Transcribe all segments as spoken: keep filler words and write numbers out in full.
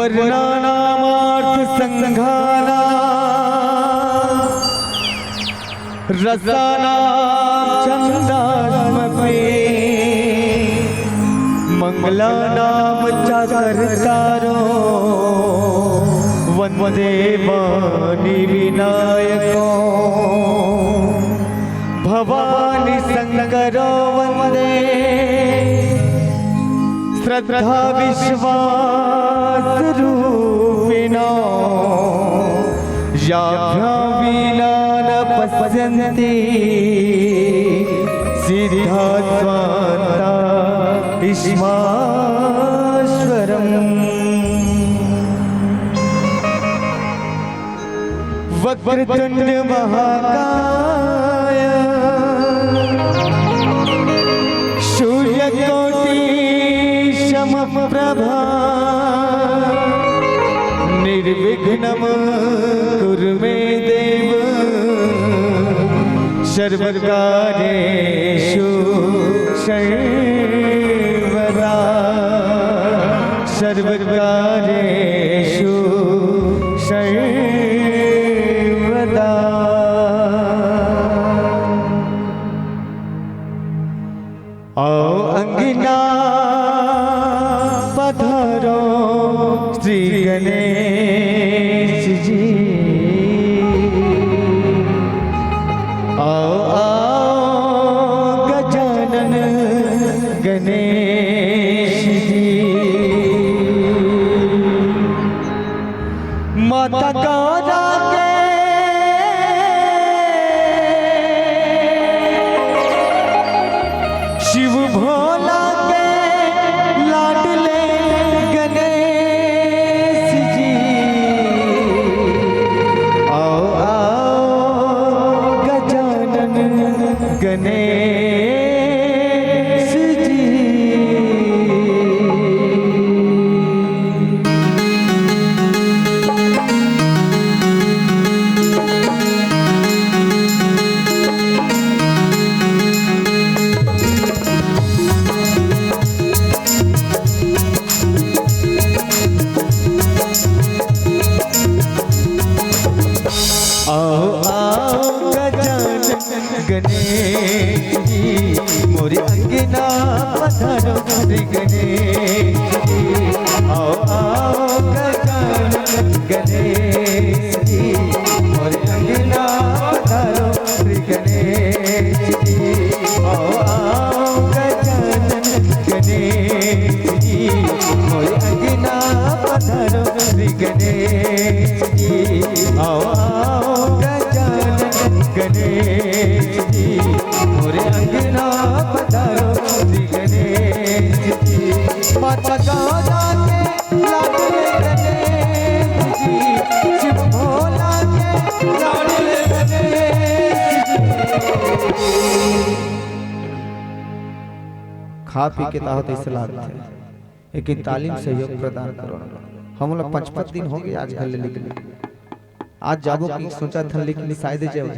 वर्णानामार्थसङ्घानां रसानां छन्दात्मके। मङ्गलानां चाकर्तारो वन्दे वाणीविनायको। भवानी शङ्करो वन्दे श्रद्धाविश्वासरूपिणो। याभ्यां विना न पश्यन्ति सिद्धा स्वान्ता इष्माश्वरम्। वक्रतुण्ड महाकाय सूर्यकोटि समप्रभा। निर्विघ्नं कुरु मे देव सर्वकार्येषु सर्वदा। सर्वकार्येषु सर्वदा। आओ अंगना पधारो श्री गणेश जी। आओ, आओ गजानन गणेश जी। माता गौरा के शिव भोला के लाडले गणेश जी। आओ, आओ गजानन गणेश जी। आओ, आओ गजानन गणेश जी, मोरे अंगना पधारो श्री गणेश जी। आओ, आओ गजानन गणेश जी, मोरे अंगना पधारो श्री गणेश जी। आओ, आओ गजानन गणेश जी, मोरे अंगना पधारो श्री गणेश जी। आओ, आओ गजानन गणेश जी, मोरे अंगना पधारो श्री गणेश जी। माता गौरा के लाडले गणेश जी, शिव भोला के लाडले गणेश जी। खा पी के ताहत ऐसे लागत है, लेकिन ताली म सहयोग प्रदान करो। हमन ला पचपन दिन हो गए आज घर ले निकले। आज जाबो कि सोचत हन, लेकिन शायद जाबो।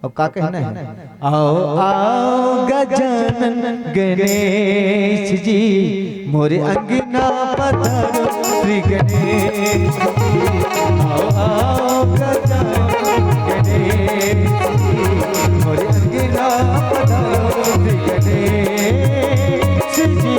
अब का कहना है? आओ, आओ गजानन गणेश जी, मोरे अंगना पधारो श्री गणेश जी। आओ, आओ गजानन गणेश जी, मोरे अंगना पधारो श्री गणेश जी।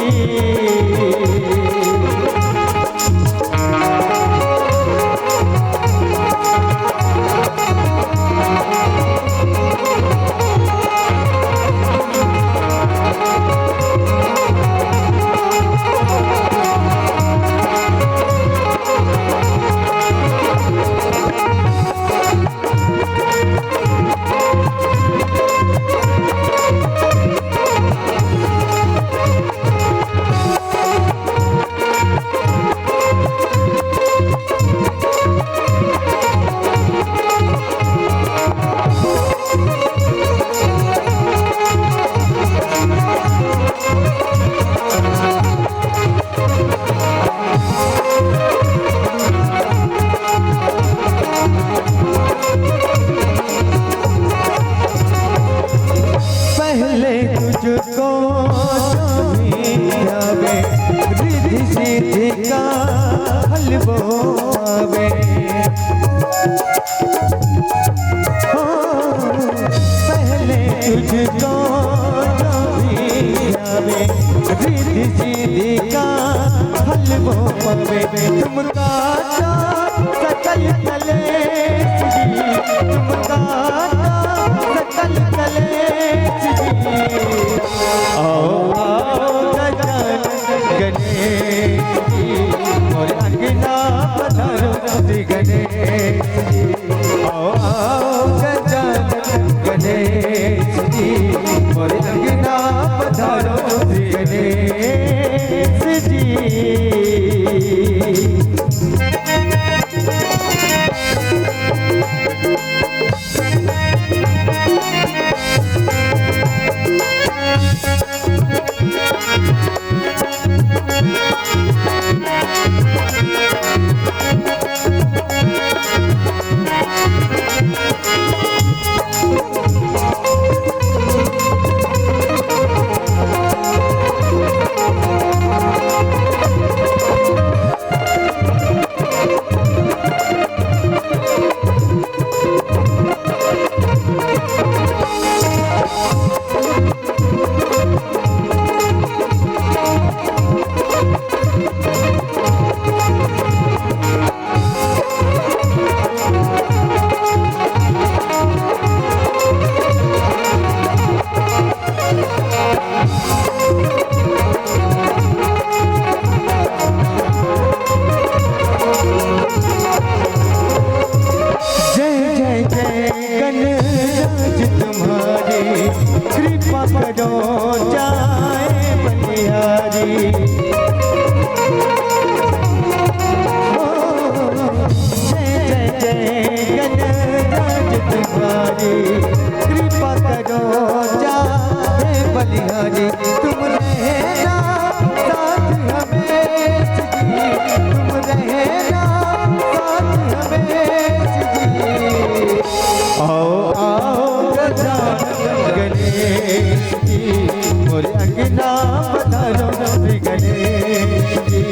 तुझको जो भी ध्यावे, रिद्धि सिद्धि का फल वो पावे। तुम गाता सकल कलेश जी, तुम गाता सकल कलेश जी। आओ, आओ गजानन गणेश जी, मोर अंगना पधारो श्री गणेश जी। आओ, आओ गजानन गणेश जी, मोर अंगना पधारो श्री गणेश जी। जय जय जय गणराज तुम्हारी, कृपा करो जाए बलिहारी। ओ, जय जय जय गणराज तुम्हारी, कृपा करो जाए बलिहारी। तुम रहना साथ हमें जी, तुम रहना साथ हमें जी। आओ, आओ गजानन गणेश जी, मोरे अंगना पधारो श्री गणेश जी।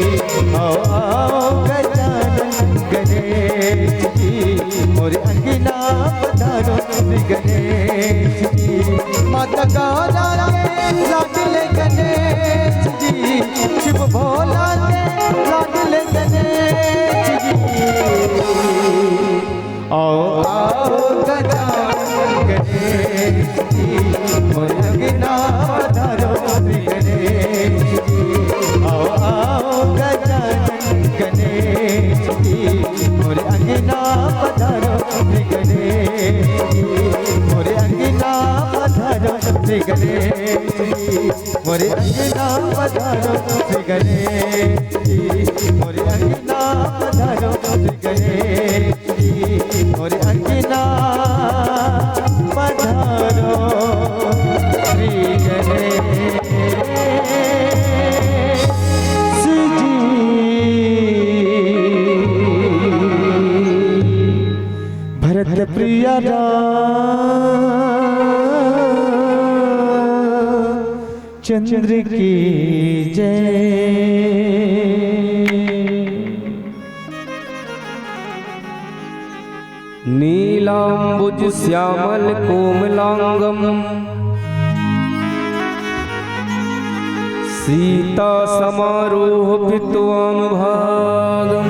आओ, आओ गजानन गणेश जी, मोरे अंगना पधारो श्री गणेश जी। माता गौरा के लाडले गणेश जी, शिव भोला के लाडले गणेश जी। आओ, आओ गजानन गणेश जी, मोर अंगना पधारो श्री गणेश जी। आओ, आओ गजानन गणेश जी, मोर अंगना पधारो श्री गणेश जी। मोर अंगना पधारो श्री गणेश जी, मोर अंगना पधारो श्री गणेश जी। मोर अंगना पधारो श्री गणेश जी, मोर अंगना पधारो श्री गणेश जी। भरत प्रिय राम चंद्र की जय। नीलाम्बुज श्यामल कोमलांगम सीता समारोह पित्वाम भागम।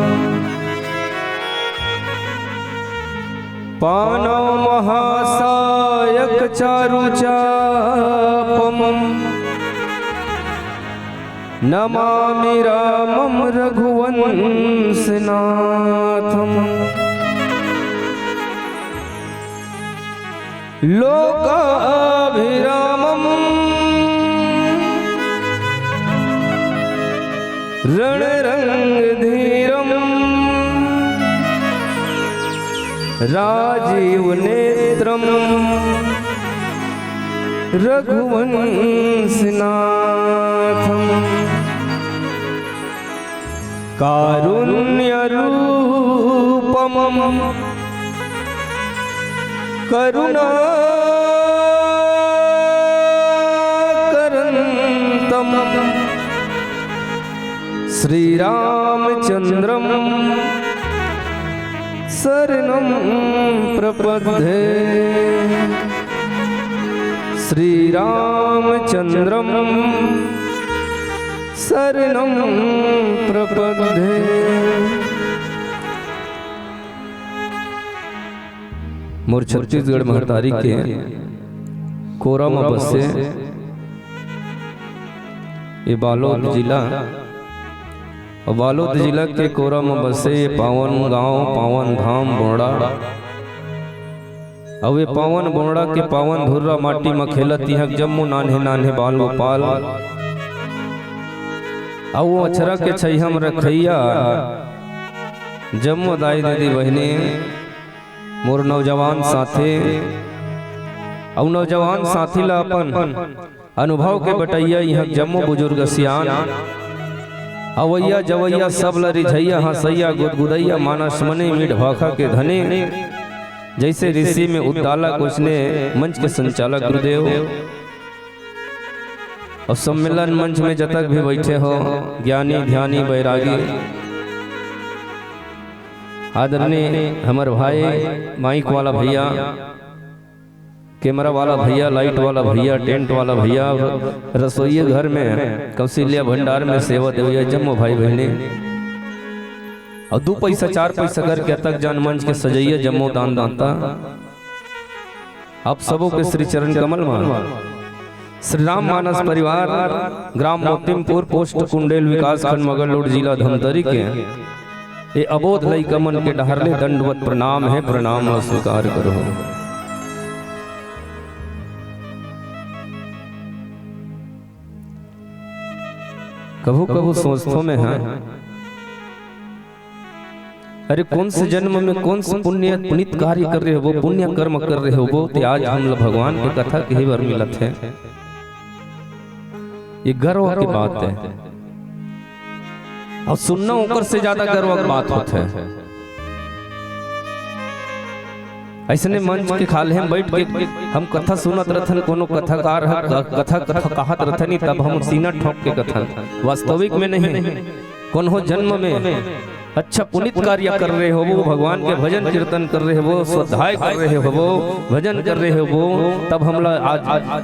पाणौ महासायक चारु चापम नमामि रामं रघुवंशनाथम्। लोकाभिरामं रणरङ्गधीरं राजीवनेत्रं रघुवंशनाथम्। कारुण्यरूपं करुणाकरन्तम् श्रीरामचन्द्रं शरणं प्रपद्ये। श्रीरामचन्द्रं शरणं प्रपद्ये। मोर छत्तीसगढ़ महतारी के कोरा म बसे ये बालोद जिला, अउ बालोद जिला के कोरा म बसे ये पावन गांव, पावन धाम बोंड़ा। अउ ये पावन बोंड़ा के पावन धुर्रा माटी म खेलत इहां जम्मो नान्हे नान्हे बाल गोपाल, अउ वो अछरा के छइहा म रखइया जम्मो दाई दीदी बहिनी, मोर नौजवान साथी, अउ नौजवान साथी ला अपन अनुभव के बटइया इहां जम्मो बुजुर्ग सियान, अवइया जवइया सब ल रिझइया हंसइया गुदगुदइया मानस मने मीठ भाखा के धनी, जइसे ऋषि में उद्दालक ओइसने मंच के संचालक गुरुदेव, अउ सम्मेलन मंच में जतक भी बइठे हो, ज्ञानी ध्यानी बैरागी, आदरणीय हमर भाई, माइक वाला भइया, कैमरा वाला भइया, लाइट वाला भइया, टेंट वाला भइया, रसोई घर में, कौशल्या भंडार में सेवा देवइया जम्मो भाई बहिनी, अउ दू पइसा चार पइसा करके अतक जान मंच के सजइया जम्मो दान दाता, आप सबो के श्री चरण कमल म श्री राम मानस परिवार, ग्राम मोतिमपुर, पोस्ट कुंडेल, विकासखंड मगरलोड, जिला धमतरी के ये अबोध लइका मन के डहर ले दंडवत प्रणाम हे, प्रणाम ला स्वीकार करो। कभू कभू सोचथो में, हां, अरे कोन से जन्म में कोन से पुण्य पुनीत कार्य कर रहे होबो, पुण्य कर्म कर रहे होबो, ते आज हमला भगवान के कथा कहे बर मिलत हे। ये गर्व के बात हे, अउ सुनना ओकर से ज्यादा गर्व के बात होथे। अइसने मंच के खाल्हे म बइठ के हम कथा सुनत रथन, कोनो कथाकार ह क-, कथा, कथा कहत रथन, तब हम सीना ठोंक के कथन, वास्तविक में नहीं, कोनो जन्म में अच्छा पुनीत कार्य कर रहे होबो, भगवान के भजन कीर्तन कर रहे होबो, स्वाध्याय कर रहे होबो, भजन कर रहे होबो, तब हमला आज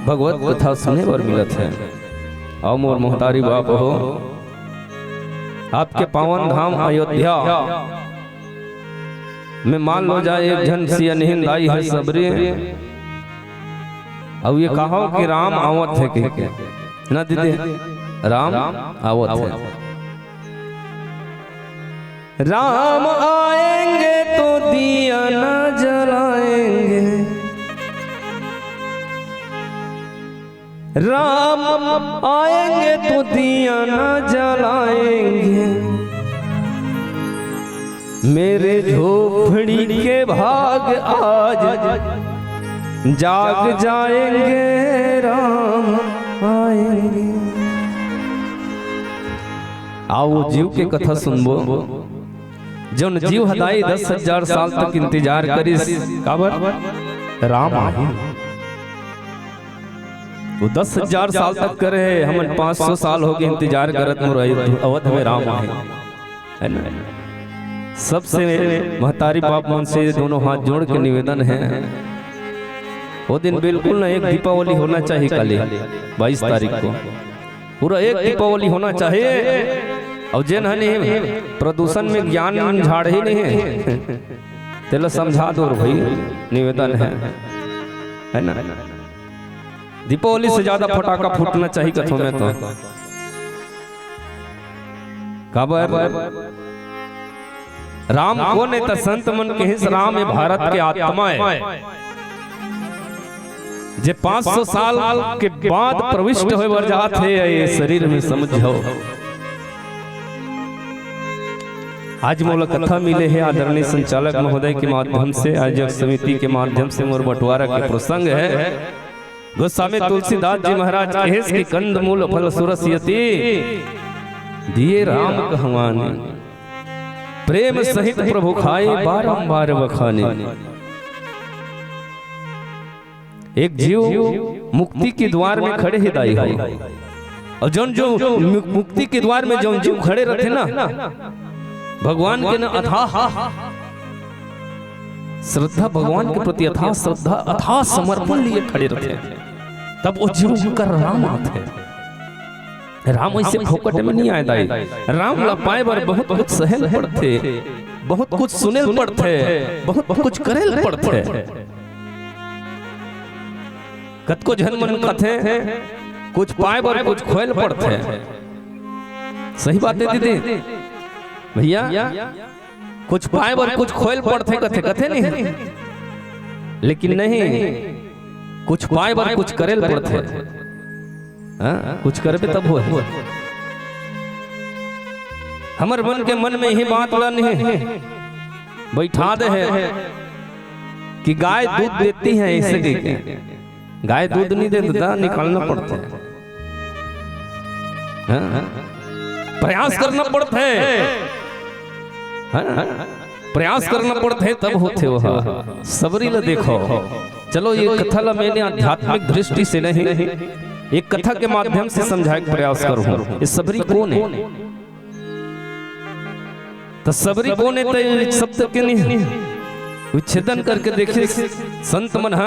भगवत कथा सुने बर मिलत हे। अउ मोर महतारी बाप हो, आपके पावन धाम अयोध्या में मान लो जाए एक झन सियनहिन दाई हे सबरी, अउ ये कहो कि राम आवत हे कहिके, ना दीदी, राम आवत हे। राम आएंगे तो दिया न जलाएंगे, राम आएंगे तो दिया न जलाएंगे, मेरे झोपड़ी के भाग आज जाग जाएंगे, राम आएंगे। आओ, वो जीव के कथा सुनबो, जौन जीव ह दाई दस हजार साल तक इंतजार करिस। काबर? राम आही। वो दस हजार साल तक करे हे, हमन पाँच सौ साल होगे इंतजार करत, मोर अवध में राम आही, है ना? सबसे महतारी बाप मन से दोनों हाथ जोड़ के निवेदन हे, वो दिन बिल्कुल ना एक दीपावली होना चाहिए काली, बाईस तारीख को। पूरा एक दीपावली होना चाहिए। अउ जेन ह नहीं, प्रदूषण में ज्ञान झाड़ही नहीं हे, तेला समझा दो रे भाई, निवेदन हे, है ना? दीपावली से ज्यादा फटाका फूटना चाहिए कथों में तो। काबर? राम कोन ए? त संत मन कहिस, राम ए भारत के आत्मा ए, जे पाँच सौ साल के बाद प्रविष्ट होय बर जात हे ये शरीर में, समझो। आज मोला कथा मिले हे आदरणीय संचालक महोदय के माध्यम से, आयोजक समिति के माध्यम से मोर बंटवारा के प्रसंग हे। गोस्वामी तुलसीदास जी महाराज कहेस कि कंदमूल फल सुरस यति, दिए राम कहवानी। प्रेम सहित प्रभु खाए बारंबार बखानी। एक जीव मुक्ति के द्वार में खड़े हे दाई हो, अउ जौन जो मु-, मुक्ति के द्वार में जौन जीव खड़े रथे ना, भगवान के ना अथाह श्रद्धा, भगवान के प्रति अथाह श्रद्धा, अथाह समर्पण लिए खड़े रथे। तब वो जीव कर राम आथे। राम ऐसे फोकट में नहीं आए दाई। राम ला पाए बर बहुत कुछ सहल पड़थे, बहुत कुछ सुनेल पड़थे, बहुत कुछ करेल पड़थे। कतको झन मन कथे, कुछ पाए बर कुछ खोएल पड़थे। सही बात है दीदी, भैया, कुछ पाए बर कुछ खोएल पड़थे कथे, कथे नहीं, लेकिन नहीं, कुछ पाए बर कुछ करेल पड़थे। हाँ, कुछ करबे तब हो। हमर मन के मन में यही बात ला नहीं बैठा दे है कि गाय दूध देती है, ऐसे कह के। गाय दूध नहीं देता, निकालना पड़ता है। हाँ? प्रयास करना पड़ता है। हाँ? प्रयास करना पड़ता है, तब होथे वो। सबरी ला देखो, चलो, ये कथा ला मैंने आध्यात्मिक दृष्टि से नहीं, एक कथा के माध्यम से समझाए के प्रयास करूँ। ये सबरी कौन है? त सबरी कोन ए, त शब्द के नि-, विच्छेदन करके देखिस संत मन ह,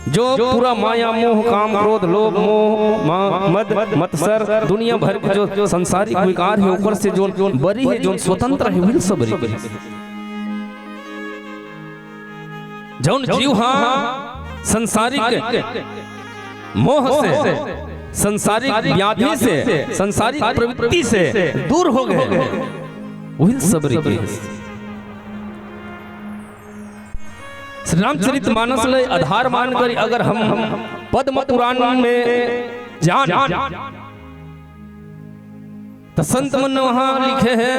जो पूरा माया, मोह, काम, क्रोध, लोभ, मोह, मा-, मद, मत्सर, दुनिया भर के जो संसारिक विकार हे, ओकर से जोन बरी हे, जोन स्वतंत्र हे, उही ल सबरी कहिस। जौन जीव ह संसारिक मोह से, संसारिक व्याधि से, संसारिक प्रवृत्ति से दूर हो गए, उही ल सबरी कहिस। श्री रामचरित मानस ल आधार मान कर अगर हम पद्म पुराण में जान, त संत मन वहां लिखे हे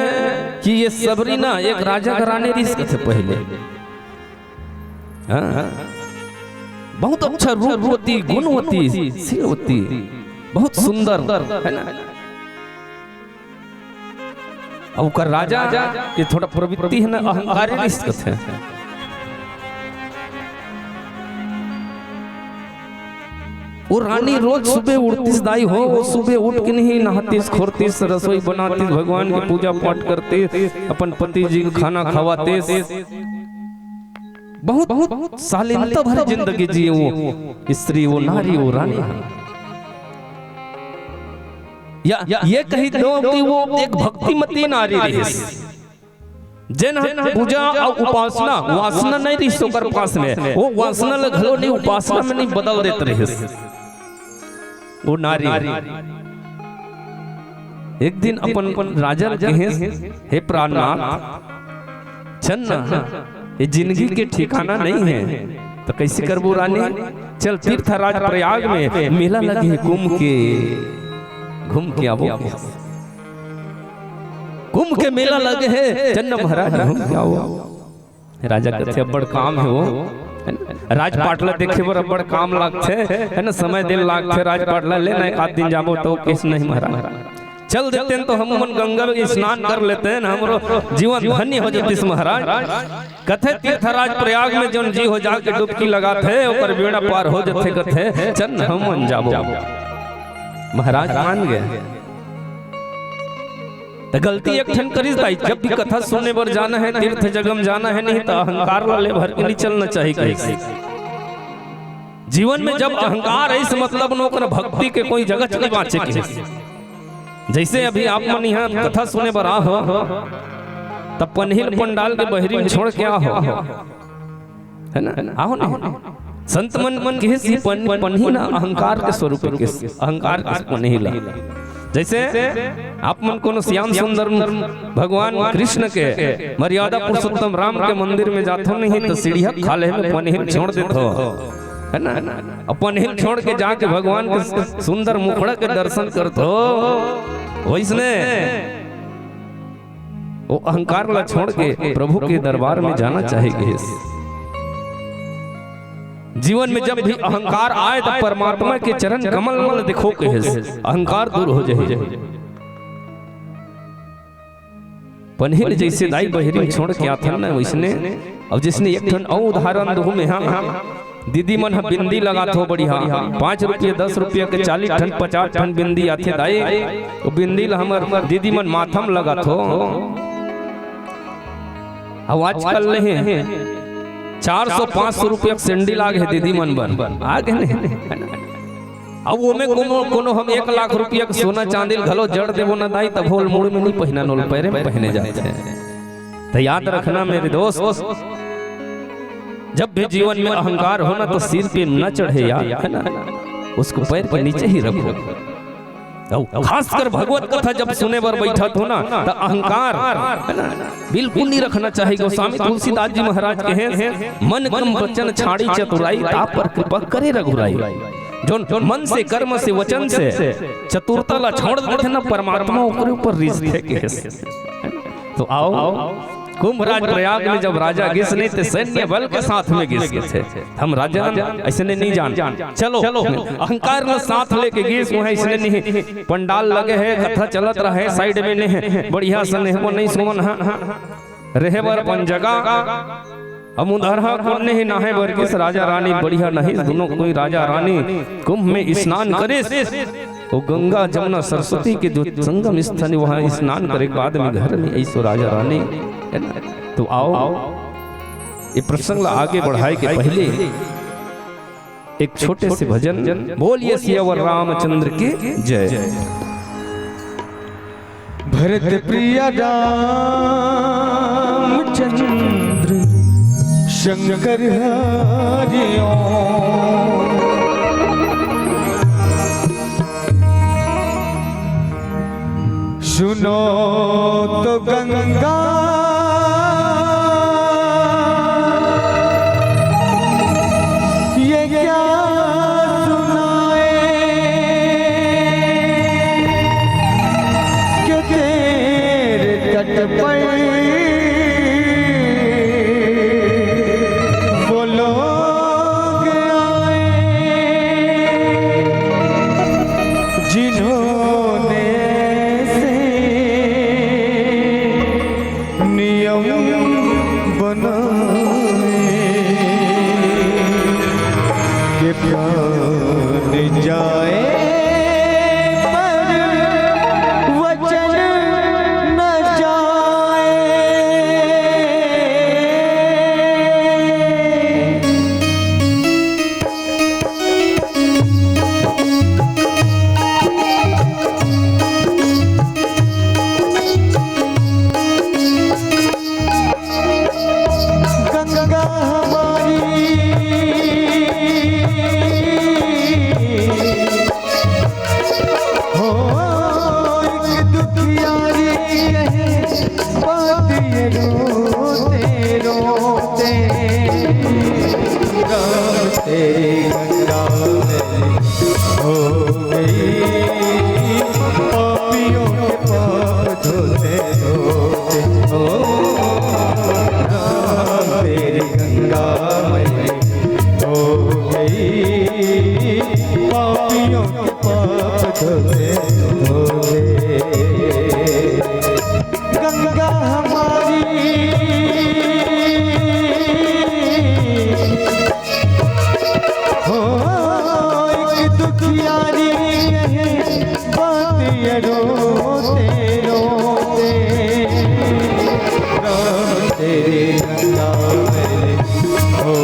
कि ये सबरी ना एक राजा के रानी रिहिस कथे पहले। हाँ? बहुत अच्छा रूपवती, गुणवती, शीलवती, बहुत सुंदर, है ना? अउ ओकर राजा के थोड़ा प्रवृत्ति हे ना, अहंकारी रिहिस कथे। वो रानी रोज सुबह उठतिस दाई हो, वो सुबह उठ के नहीं नहातिस, खोरतिस, रसोई बनातिस, भगवान के पूजा पाठ करतिस, अपन पति जी के खाना खवातिस। बहुत, बहुत शालीनता भरी जिंदगी जिए वो स्त्री, वो नारी, वो रानी। या, या ये कही दो कि वो एक भक्तिमती नारी रिहिस। जेन ह पूजा अउ उपासना, वासना नहीं रिहिस ओकर पास में, वो वासना ल घलो नहीं, उपासना में नहीं बदल देत रिहिस। वो नारी एक दिन अपन राजा ल कहिस, "हे प्राणनाथ, चल ना, ये जिंदगी के ठिकाना नहीं हे, त कइसे करबो रानी? चल तीर्थराज प्रयाग में मेला लगे हे कुंभ के, घूम के आबो।" कुंभ के मेला लगे हे, चल ना महाराज, घूम के आबो। राजा कथे, "अब्बड़ काम हे वो, है ना? राजपाट ला देखे बर अब्बड़ काम लागथे, है ना? समय दिन लागथे राजपाट ला, ले ना एक आध दिन जाबो।" त कहिस, "नहीं महाराज, चल देतेन त हम मन गंगा में स्नान कर लेतेन, हमरो जीवन धन्य हो जतिस महाराज।" कथे, "तीर्थराज प्रयाग में जौन जी हो जाके डुबकी लगाथे, ओकर बेड़ा पार हो जथे।" कथे, "चल हम मन जाबो।" महाराज मान गए। त गलती एक ठन करिस दाई, जब भी कथा सुने बर जाना हे, तीर्थ जगम जाना हे, नहीं त अहंकार ला ले भर के नहीं चलना चाहिए कहिस। जीवन में जब अहंकार हे, इस मतलब नोकर भक्ति के कोई जगह नहीं बाँचे के। जैसे अभी आप मन यहाँ कथा सुने बर आ हो, तब पनही ल पंडाल के बहरी में छोड़ के आ हो। है ना? आहो नहीं? संत मन, मन कहिस कि पन-, पनही ना अहंकार के स्वरूप के, अहंकार के पनही ला। जैसे आप मन कोनो श्याम सुंदर भगवान कृष्ण के, मर्यादा पुरुषोत्तम राम के मंदिर में जाथो नहीं त सीढ़िया खाल्हे में पनही ल छोड़ देथो, है ना? अउ पनही ल छोड़ के जाके भगवान के सुंदर मुखड़ा के दर्शन करथो, वैसने वो अहंकार ला छोड़ के प्रभु के दरबार में जाना चाहे कहिस। जीवन में जब भी अहंकार आए, त परमात्मा के चरण कमल ला देखो कहिस, अहंकार दूर हो जाए। पनही ल जैसे दाई बहरी में छोड़ के आथन ना, वैसने। अब जैसने एक ठन अउ उदाहरण दूँ मैं, हाँ, दीदी मन ह बिंदी लगाथो बढ़िया, पाँच रुपया, दस रुपया के चालीस ठन, पचास ठन बिंदी आथे दाई, वो बिंदी ल हमर दीदी मन माथा म लगाथो। अब आजकल नहीं, चार सौ पाँच सौ रुपया के सैंडल आ गे दीदी मन बर, आ गे नहीं? अब वो में कोनो, कोनो हम एक लाख रुपया के सोना चांदी ल घलो जड़ देबो ना दाई, तभो ल मुड़ में नहीं पहिना, नोल पैरे में पहिने जाथे। तो याद रखना मेरे दोस्त, जब भी जीवन में अहंकार हो ना तो सिर पे न चढ़े यार, है ना, उसको पैर के नीचे ही रखो। अउ खासकर भगवत कथा जब सुने बर बैठत हो ना, त अहंकार, है ना, बिल्कुल नहीं रखना चाहिए। गोस्वामी तुलसीदास जी महाराज कहे, "मन कम वचन छाड़ी चतुराई, तापर कृपा करे रघुराई।" जोन मन से, कर्म से, वचन से चतुरता ला छोड़ देथे ना, परमात्मा ओकरे ऊपर रिझथे कहे। तो आओ, कुंभराज प्रयाग में जब राजा गिस नहीं, ते सैन्य बल के साथ में गिस थे। हम राजा अइसने नहीं जान। चलो, अहंकार ल साथ लेके गिस, वहाँ अइसने नहीं। पंडाल लगे हे, कथा चलत रहे, side में नहीं, बढ़िया से नहीं, वो नहीं सुमन, हाँ, हाँ, रहे बर अपन जगह। अब उधर हा कोन नहीं नहाए बर गिस, राजा रानी बढ़िया नहीं, दोनों कोई राजा रानी कुंभ में स्नान करिस। वो गंगा, जमुना, सरस्वती के जो संगम स्थान है, वहाँ स्नान करे के बाद में घर में आई सो राजा रानी, है ना? तो आओ, ये प्रसंग ला आगे बढ़ाए के पहले एक छोटे से भजन। बोलिए सियावर रामचंद्र की जय। भरत प्रिय रामचंद्र शंकर हरि ओम। सुनो तो गंगा ये क्या सुनाए कि तेरे तट पर वो लोग आए जिन्होंने से नियम बनाए कि प्राण जाए पर वचन न जाए। गंगा हमारी हो एक दुखियारी है, बात ये रोते रोते राम तेरी गंगा हो गई, पापियों के पाप धोते धोते। ओ राम, तेरी गंगा मैली हो गई, पापियों के पाप धोते धोते। गंगा हमारी हो एक दुखियारी है, बात ये रोते रोते। राम तेरी गंगा मैली हो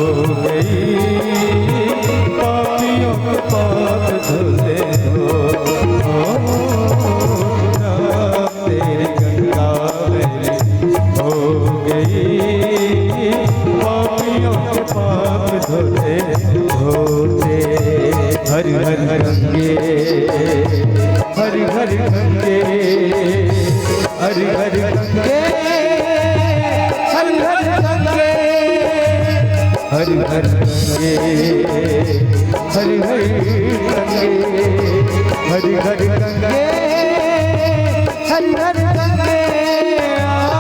गई, पापियों के पाप धुले हो। राम तेरी गंगा मैली हो गई, पापियों के पाप धोते धोते। हर हर गंगे, हर हर गंगे, हर हर गंगे, हर हर गंगे, हर हर गंगे, हर हर गंगे, हर हर गंगे, हर हर गंगे। आ।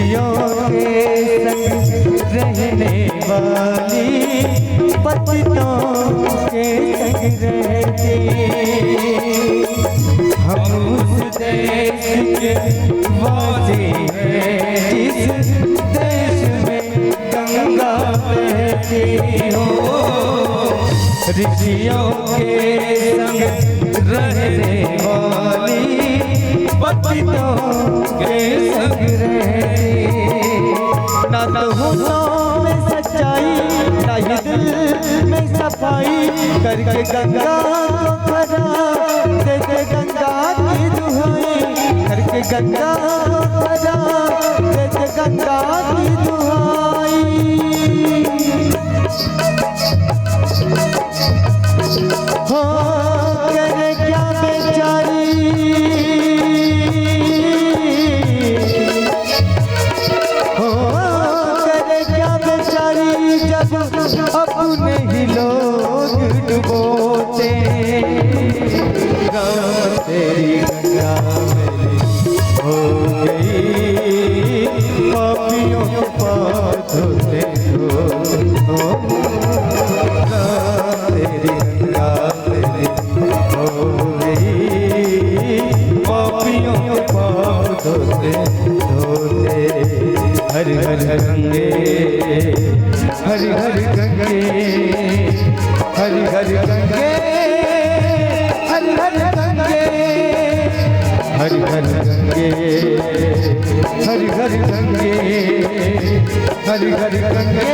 के संग रहने वाली पतितों के संग रहती। हम उस देश के वासी हैं जिस देश में गंगा बहती हो। ऋषियों के संग रहने वाली पतितों के संग रहती। ना तो होठों में सच्चाई, ना ही दिल में सफाई, करके गंगा को खरा, देते गंगा की दुहाई, करके गंगा को खरा, देते गंगा की दुहाई। हो, करे क्या बेचारी, हो, करे क्या बेचारी, जब अपने ही लोग डुबोते। राम तेरी गंगा मैली हो गई, पापियों के पाँव धोते हो। राम तेरी गंगा मैली हो गई, पापियों के पाँव धोते धोते। हर हर गंगे, हर हर गंगे, हर हर गंगे, हर हर गंगे, हर हर गंगे, हर हर गंगे, हर हर गंगे,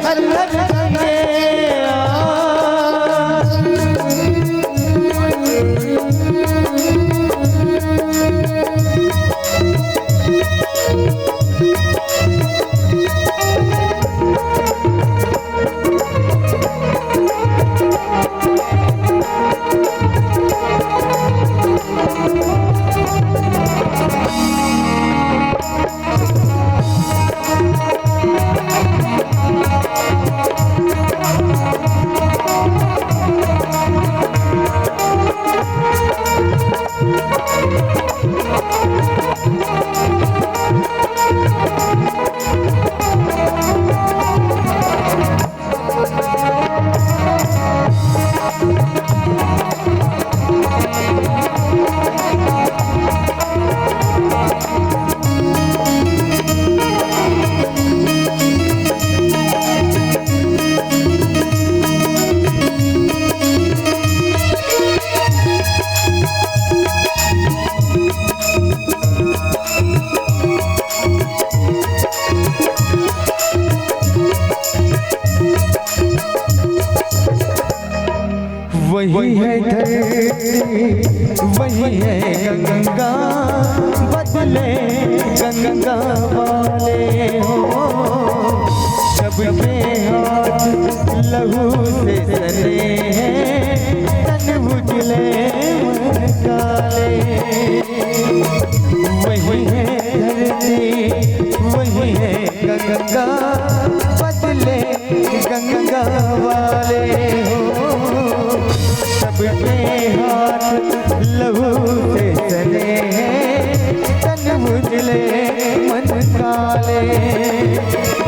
हर हर गंगे। वही है धरती, वही है गंगा, बदले गंगा वाले हो। सबके हाथ लहू से सने हैं, तन उजले मन काले। वही है धरती, वही है गंगा, बदले गंगा वाले हो। सबके हाथ लहू से सने हैं, तन उजले मन काले।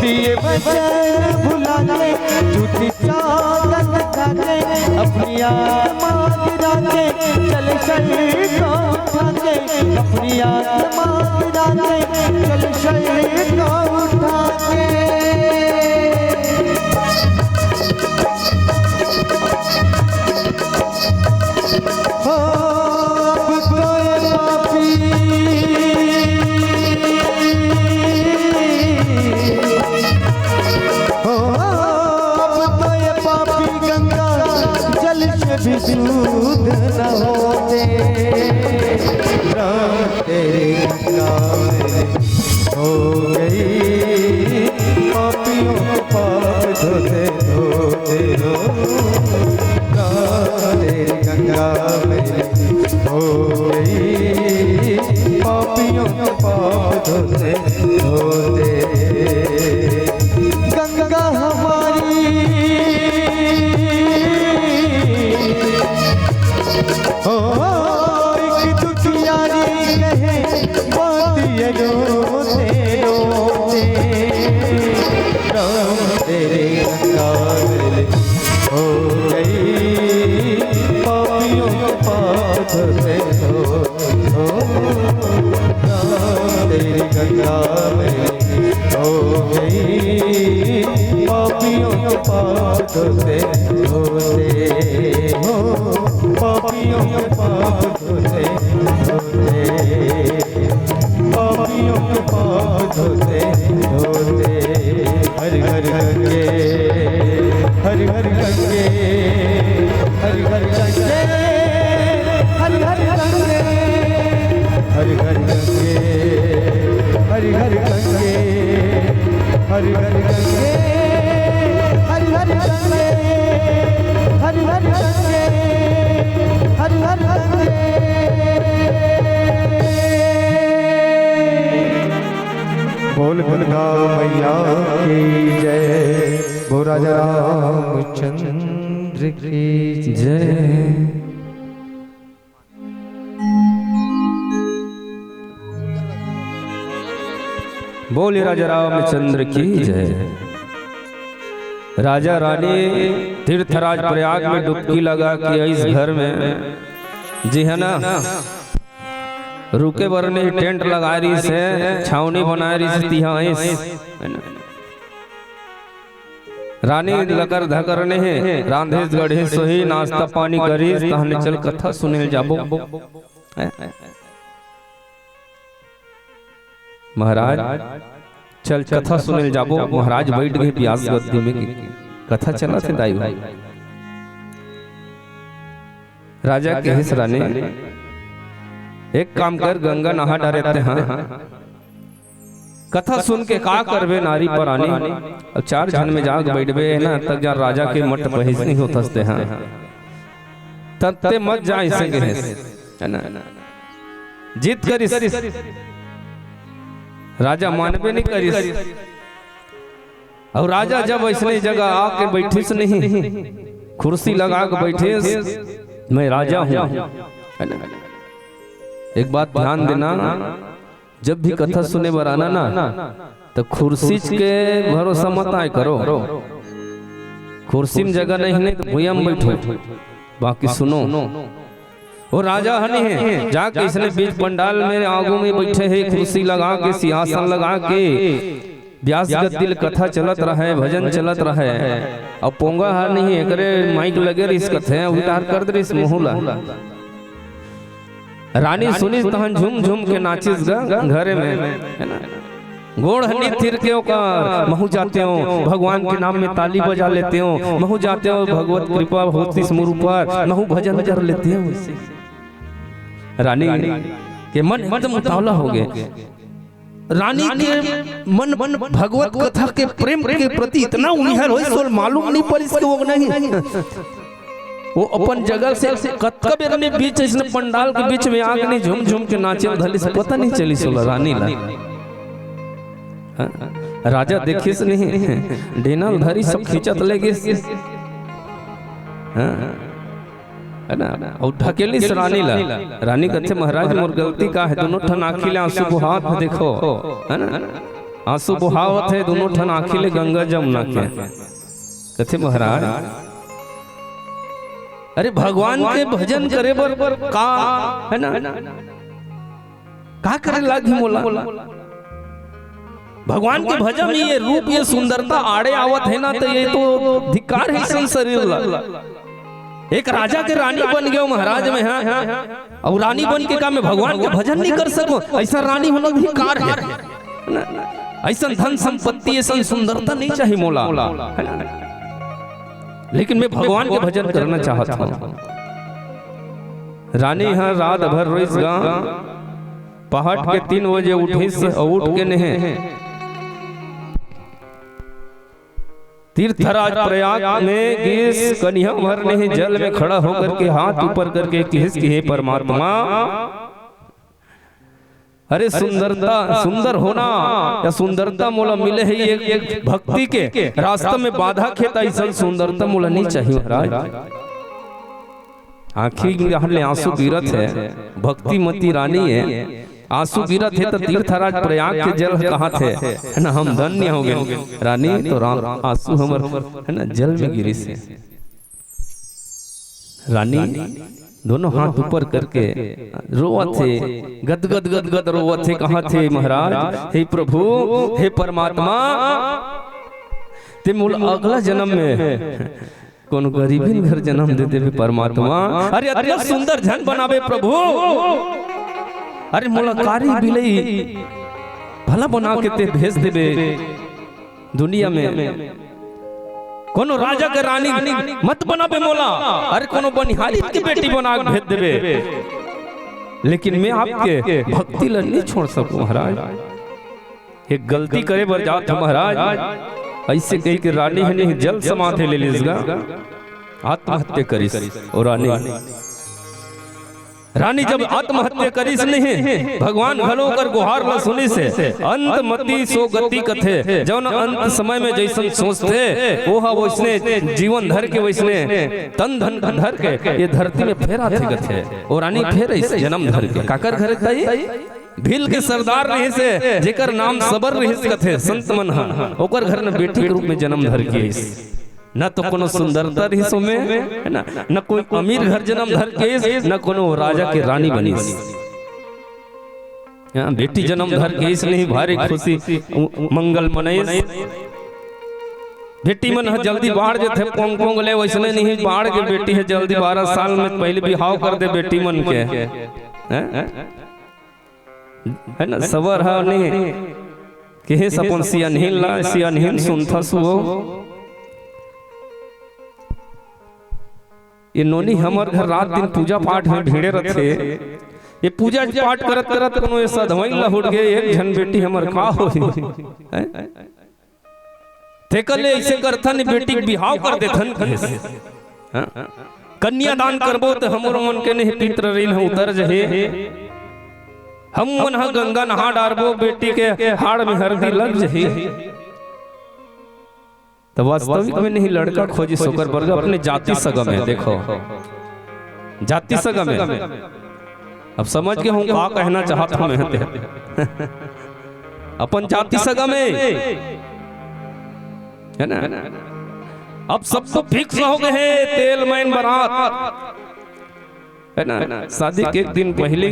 दिए वचन भुला के, झूठी सौगंध खा के, अपनी आत्मा गिरा के, चल शरीर को उठा के, अपनी आत्मा गिरा के, चल शरीर को उठा के। हो, अब तो ये पापी, हो, अब तो ये पापी गंगा जल से भी शुद्ध न होते। राम तेरी गंगा में हो गई, पापियों के पाप धोते धोते हो। राम तेरी गंगा में हो गई, पापियों के पाप धोते धोते। गंगा हमारी, ओ, एक दुखियारी कहे बात ये रो तेरी गंगा मैली हो गई, पापियों के पाप धोते हो, हो। तेरी गंगा मैली हो गई, पापियों के पाप धोते, धोते हो, पापियों के पाप धोते, धोते। पापियों के पाँव धोते धोते। हर हर गंगे, हर हर गंगे, हर हर गंगे, हर हर गंगे, हर हर गंगे, हर हर गंगे, हर हर गंगे, हर हर गंगे, हर हर गंगे, हर हर गंगे। बोल गंगा मैया की जय, बोल राजा रामचंद्र की जय। बोल राजा रामचंद्र की जय। राजा रानी तीर्थराज प्रयाग में डुबकी लगा के इस घर में, जी है ना, रुके बर नहीं, टेंट लगा रहिस हे, छावनी बनाए रहिस हे, तिहा आइस। रानी लकर धकर नहीं, रांधेस गढ़ेस सोही, नाश्ता पानी करिस, तहने चल कथा सुने ल जाबो। महाराज, चल कथा सुने ल जाबो। महाराज बैठ गए ब्यास गद्दी में, कथा चलत हे दाई भाई। राजा कहिस, रानी, एक काम कर, गंगा नहा डारे ते, हाँ, कथा सुन के का करबे नारी परानी, अब चार झन में जाके बैठबे ना, तब जा राजा के मठ पहेज नहीं होत हस ते, हाँ, तब ते मत जा, अइसे कहिस, है ना, जिद करिस, राजा मानबे नहीं करिस। अउ राजा जब अइसने जगह आके बैठिस नहीं, कुर्सी लगा के बैठिस, "मैं राजा हूँ।" एक बात ध्यान देना, जब भी कथा सुने बर आना ना, तो कुर्सी के भरोसा मत आए करो। कुर्सी में जगह नहीं, नहीं तो भुइयां में बैठो, बाकी सुनो। वो राजा ह नहीं हे, जाके इसने बीच पंडाल में आगू में बैठे हे, कुर्सी लगा के, सिंहासन लगा के, ब्यास गद्दी ल कथा चलत रहे, भजन चलत रहे, अउ पोंगा ह नहीं हे, एकरे माइक लगे रहिस कथे, उल्टा हर कर दे रहिस मुहूं ला। रानी सुनिस तहन झूम झूम के नाचिस ग घरे में, है ना? गोड़ हनी थिर के ओकर, महू जाते हो, भगवान के नाम में ताली बजा लेते हो, महू जाते हो, भगवत कृपा होतिस मोर ऊपर, महू भजन कर लेते हो। रानी के मन एकदम उतावला हो गए। रानी के मन, मन भगवत कथा के प्रेम के प्रति इतना उनिहर होइस, ओला मालूम नहीं परिस के वो नहीं। वो अपन जगह से कतका बेर में बीच, इसने पंडाल के बीच में आके नहीं झूम झूम के नाचे धलिस, पता नहीं चलिस ओला रानी ला। हाँ? राजा देखिस नहीं, डेना ल धरिस, सब खींचत ले गिस। हाँ? है ना? अउ ढकेलिस रानी ला। रानी कथे, "महाराज, मोर गलती का हे? दोनों ठन आँखी ले आंसू बोहावत हे, देखो।" है ना? आंसू बोहावत हे दोनों ठन आँखी ले गंगा जमुना के। कथे, "महाराज, अरे भगवान के भजन करे बर का, है ना, का करे लागही मोला? भगवान के भजन में ये रूप, ये सुंदरता आड़े आवत हे ना, तो ये तो धिक्कार हे इसन शरीर ला। एक राजा के रानी बन गयो महाराज में, हाँ, अउ रानी बन के का मैं भगवान के भजन नहीं कर सकूं? अइसन रानी होना धिक्कार हे। अइसन धन संपत्ति, अइसन सुंदरता नहीं चाही मोला, है ना? लेकिन मैं भगवान के भजन करना चाहत हूँ।" रानी ह रात भर रोइस गा, पहाट के तीन बजे उठिस अउ उठ के नेहे तीर्थराज प्रयाग में गिस, कनिहा भर नेहे जल में खड़ा होकर के हाथ ऊपर करके किहिस कि हे परमात्मा, अरे सुंदरता, सुंदर होना या सुंदरता मोला मिले हे एक, एक भक्ति के रास्ता में बाधक हे, त अइसन सुंदरता मोला नहीं चाहिए महाराज। आँखी डहर ले आंसू गिरत हे, भक्तिमती रानी हे, आंसू गिरत हे त तीर्थराज प्रयाग के जल ह कहाथे, है ना, हम धन्य हो गेन। रानी, तोर आंसू हमर, है ना, जल में गिरिस हे। रानी दोनों हाथ ऊपर करके रोवत हे, गदगद गदगद रोवत हे, कहाथे, महाराज, हे प्रभु, हे परमात्मा, ते मोला अगला जन्म में कोनो गरीबिन घर जन्म दे देबे परमात्मा। अरे अतना सुंदर झन बनाबे प्रभु, अरे मोला कारी बिलई भला बना के ते भेज देबे दुनिया में। कोनो राजा के रानी मत बनाबे मोला, अरे कोनो बनिहारी के बेटी बना के भेज देबे, लेकिन मैं आपके भक्ति ला नहीं छोड़ सकूं महाराज। एक गलती करे बर जात हंव महाराज। अइसे कहि के रानी ह नहीं जल समाधि ले लिस गा, आत्महत्या करिस। अउ रानी, रानी जब आत्महत्या करिस नहीं, भगवान घलो ओकर गुहार ल सुनिस हे। अंत मति सो गति कथे, जौन अंत समय में जइसन सोचथे, ओह वइसने जीवन धर के, वइसने तन धन धर के ये धरती में फेर आथे कथे। अउ रानी फेर आइस जन्म धर के। काकर घर तई? भील के सरदार रहिस हे, जेकर नाम सबर रहिस कथे संत मन ह, ओकर घर न बेटी के रूप में जन्म धर के आइस। न तो कोनो सुंदरता रहिस ओमे, है ना, न कोई अमीर घर जन्म धर के आइस, न कोनो राजा के रानी बनिस। हाँ, बेटी जन्म धर के आइस नहीं, भारी खुशी उ-, मंगल मनइस। बेटी मन ह जल्दी बाढ़ जथे, पोंग पोंग ले, वइसने नहीं बाढ़ के बेटी ह जल्दी, बारह साल में पहले बिहाव कर दे बेटी मन के। हैं? है ना, सबर ह नहीं, केहेस अपन सियानहिन ला, सियानहिन सुनथस वो। ये नोनी हमर घर रात दिन पूजा पाठ में भिड़े रथे। ये पूजा पाठ करत करत कोनो ये सधवई ला हुट गे, एक झन बेटी हमर का होही? हैं? तेकर ले अइसे करथन, बेटी के बिहाव कर देथन कहिस। हाँ? कन्यादान करबो त हमरो मन के नहीं पितृ ऋण ह उतर जही। हम मन ह गंगा नहा डारबो, बेटी के हाड़ में हरदी लग जही। त वास्तविक में नहीं लड़का खोजिस ओकर बर गा अपने जाति सगा में, देखो, जाति सगा में। अब समझ गे हंव का कहना चाहत हंव मैं ते। अपन जाति सगा में, है ना? अब सब तो फिक्स हो गे हे, तेल मैन बरात, है ना? शादी के एक दिन पहले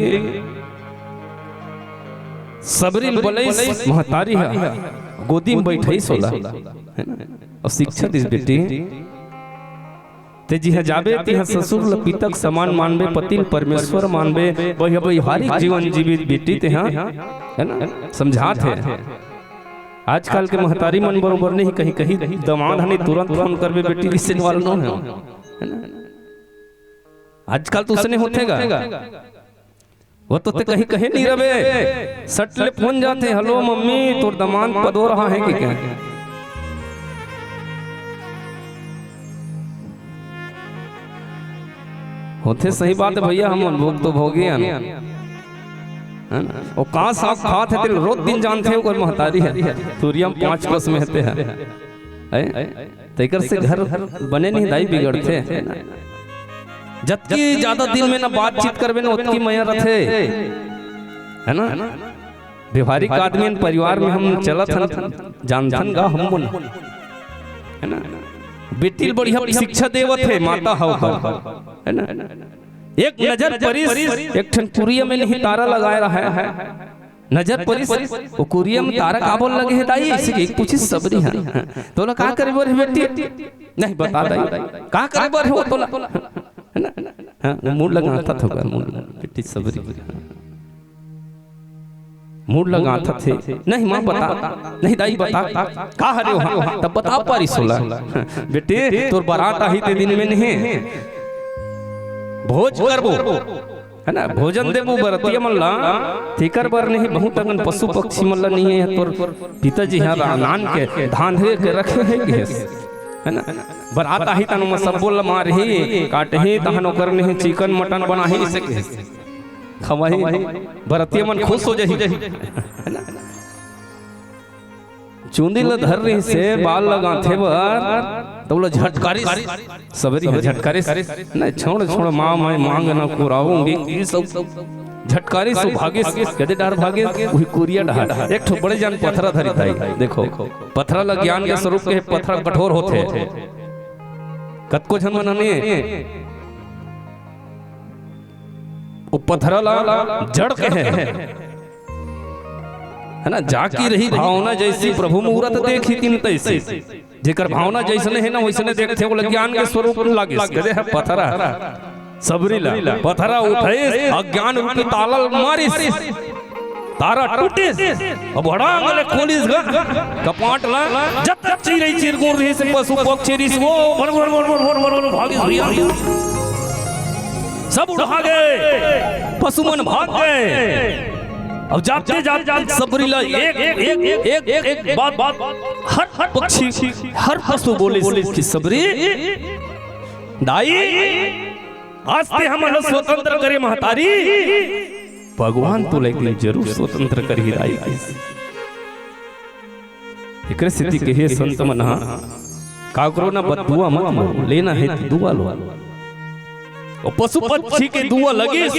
सबरी ल बलइस महतारी ह, गोदी में बइठइस ओला, है ना? अउ शिक्षा दिस, बेटी, ते जिहां जाबे, तिहां ससुर ल पिता के समान मानबे, पति ल परमेश्वर मानबे, वैवाहिक जीवन जीबे बेटी तेहां, है ना? समझात हे। आजकल के महतारी मन बरोबर नहीं, कहीं कहीं दमाद ह नहीं, तुरंत फोन करबे, बेटी रिश्ते वाला नो हे, है ना? आजकल तो उसने होथे गा। वो तो ते कहीं कहे नहीं रबे, सट ले फोन जाथे, "हेलो मम्मी, तोर दमाद पदो रहा है कि क्या?" होथे, सही बात है भैया, हम भोग तो भोगे हन, है ना? वो का साग खात हे, तेल रोज दिन जानथे, ओकर महतारी है, तुरियम पाँच कोस में हते हैं, हैं? तेकर से घर बने नहीं दाई, बिगड़थे, है ना? जतकी ज्यादा दिन में ना बातचीत करबे ना, ओतकी मया रथे, है ना? व्यवहारिक आदमी हन, परिवार में हम चलत हन, जानथन गा हम मन, है ना? बेटी ल बढ़िया शिक्षा देवत हे, माता हव, है ना? एक नजर परिस, एक ठन कुरिया में नहीं तारा लगाए रहा है, नजर परिस, वो कुरिया में तारा काबर लगे हे दाई? अइसे कहिके पूछिस सबरी ह। तोला का करे बर हे बेटी? नहीं बता दाई। का करे बर हे वो तोला? है ना? हाँ, वो मुड़ लगा था थोड़ा, मुड़ लगा। बेटी सबरी। मुड़ लगा था थे। नहीं माँ बता। नहीं दाई बता। का हरे हो? हाँ, तब बता पारिस ओला। बेटी, तोर बारात आही ते दिन में नहीं। भोज करबो। है ना, भोजन देबो बरतिया मन ला, तेकर बर नहीं, बहुत अकन पशु पक्षी मन ला नहीं है, तोर पिताजी ह रा-, नान के धांधे के रखे हे कहिस, है ना? बरात आही तहां ओमा सब्बो ला मारही, काटही, तहन ओकर नहीं चिकन मटन बनाही, अइसे कहिस। खवाही, बरतिया मन खुश हो जाही, है ना? चुंदी ल धर रहिस हे बाल ल गांथे बर, त ओला झटकारिस, सबरी ह झटकारिस, "नहीं, छोड़, छोड़, माँ, मैं मांग न कुराऊंगी।" ई सब झटकारिस, ओ भागिस, कदे डहर भागिस, उही कुरिया डहर। एक ठो बड़े जान पथरा धरिस दाई। देखो, पथरा ल ज्ञान के स्वरूप के, पथरा कठोर होथे। कतको झन मन हने, ओ पथरा ल जड़ कहे, है ना, जाकी रही भावना जैसी, प्रभु मूरत देखी तिन तैसी। जेकर भावना जैसने हे ना, वैसने देखथे, ओला ज्ञान के स्वरूप लागिस। कदे हे पथरा, सबरी ला पथरा उठाइस, अज्ञान रूपी ताला ल मारिस, तारा टूटिस, अब हड़ांग ले खोलिस ग कपाट ला। जतक चिरई चिरगुन रहिस, पशु पक्षी रहिस, वो भर भर भर भर भर भर भर भागिस भैया। सब उड़ा गे, पशु मन भाग गे। अब जाते जाते सबरी ला एक एक एक एक एक बात, बात हर हर पक्षी, हर पशु बोलिस कि सबरी दाई, आज ते हमन ला स्वतंत्र करे महतारी, भगवान तोला एक दिन जरूर स्वतंत्र करही दाई। एकरे सेती कहे संत मन ह, काकरो ना बददुआ मत लो, लेना हे त दुआ लो। ओ पशु पक्षी के दुआ लगिस,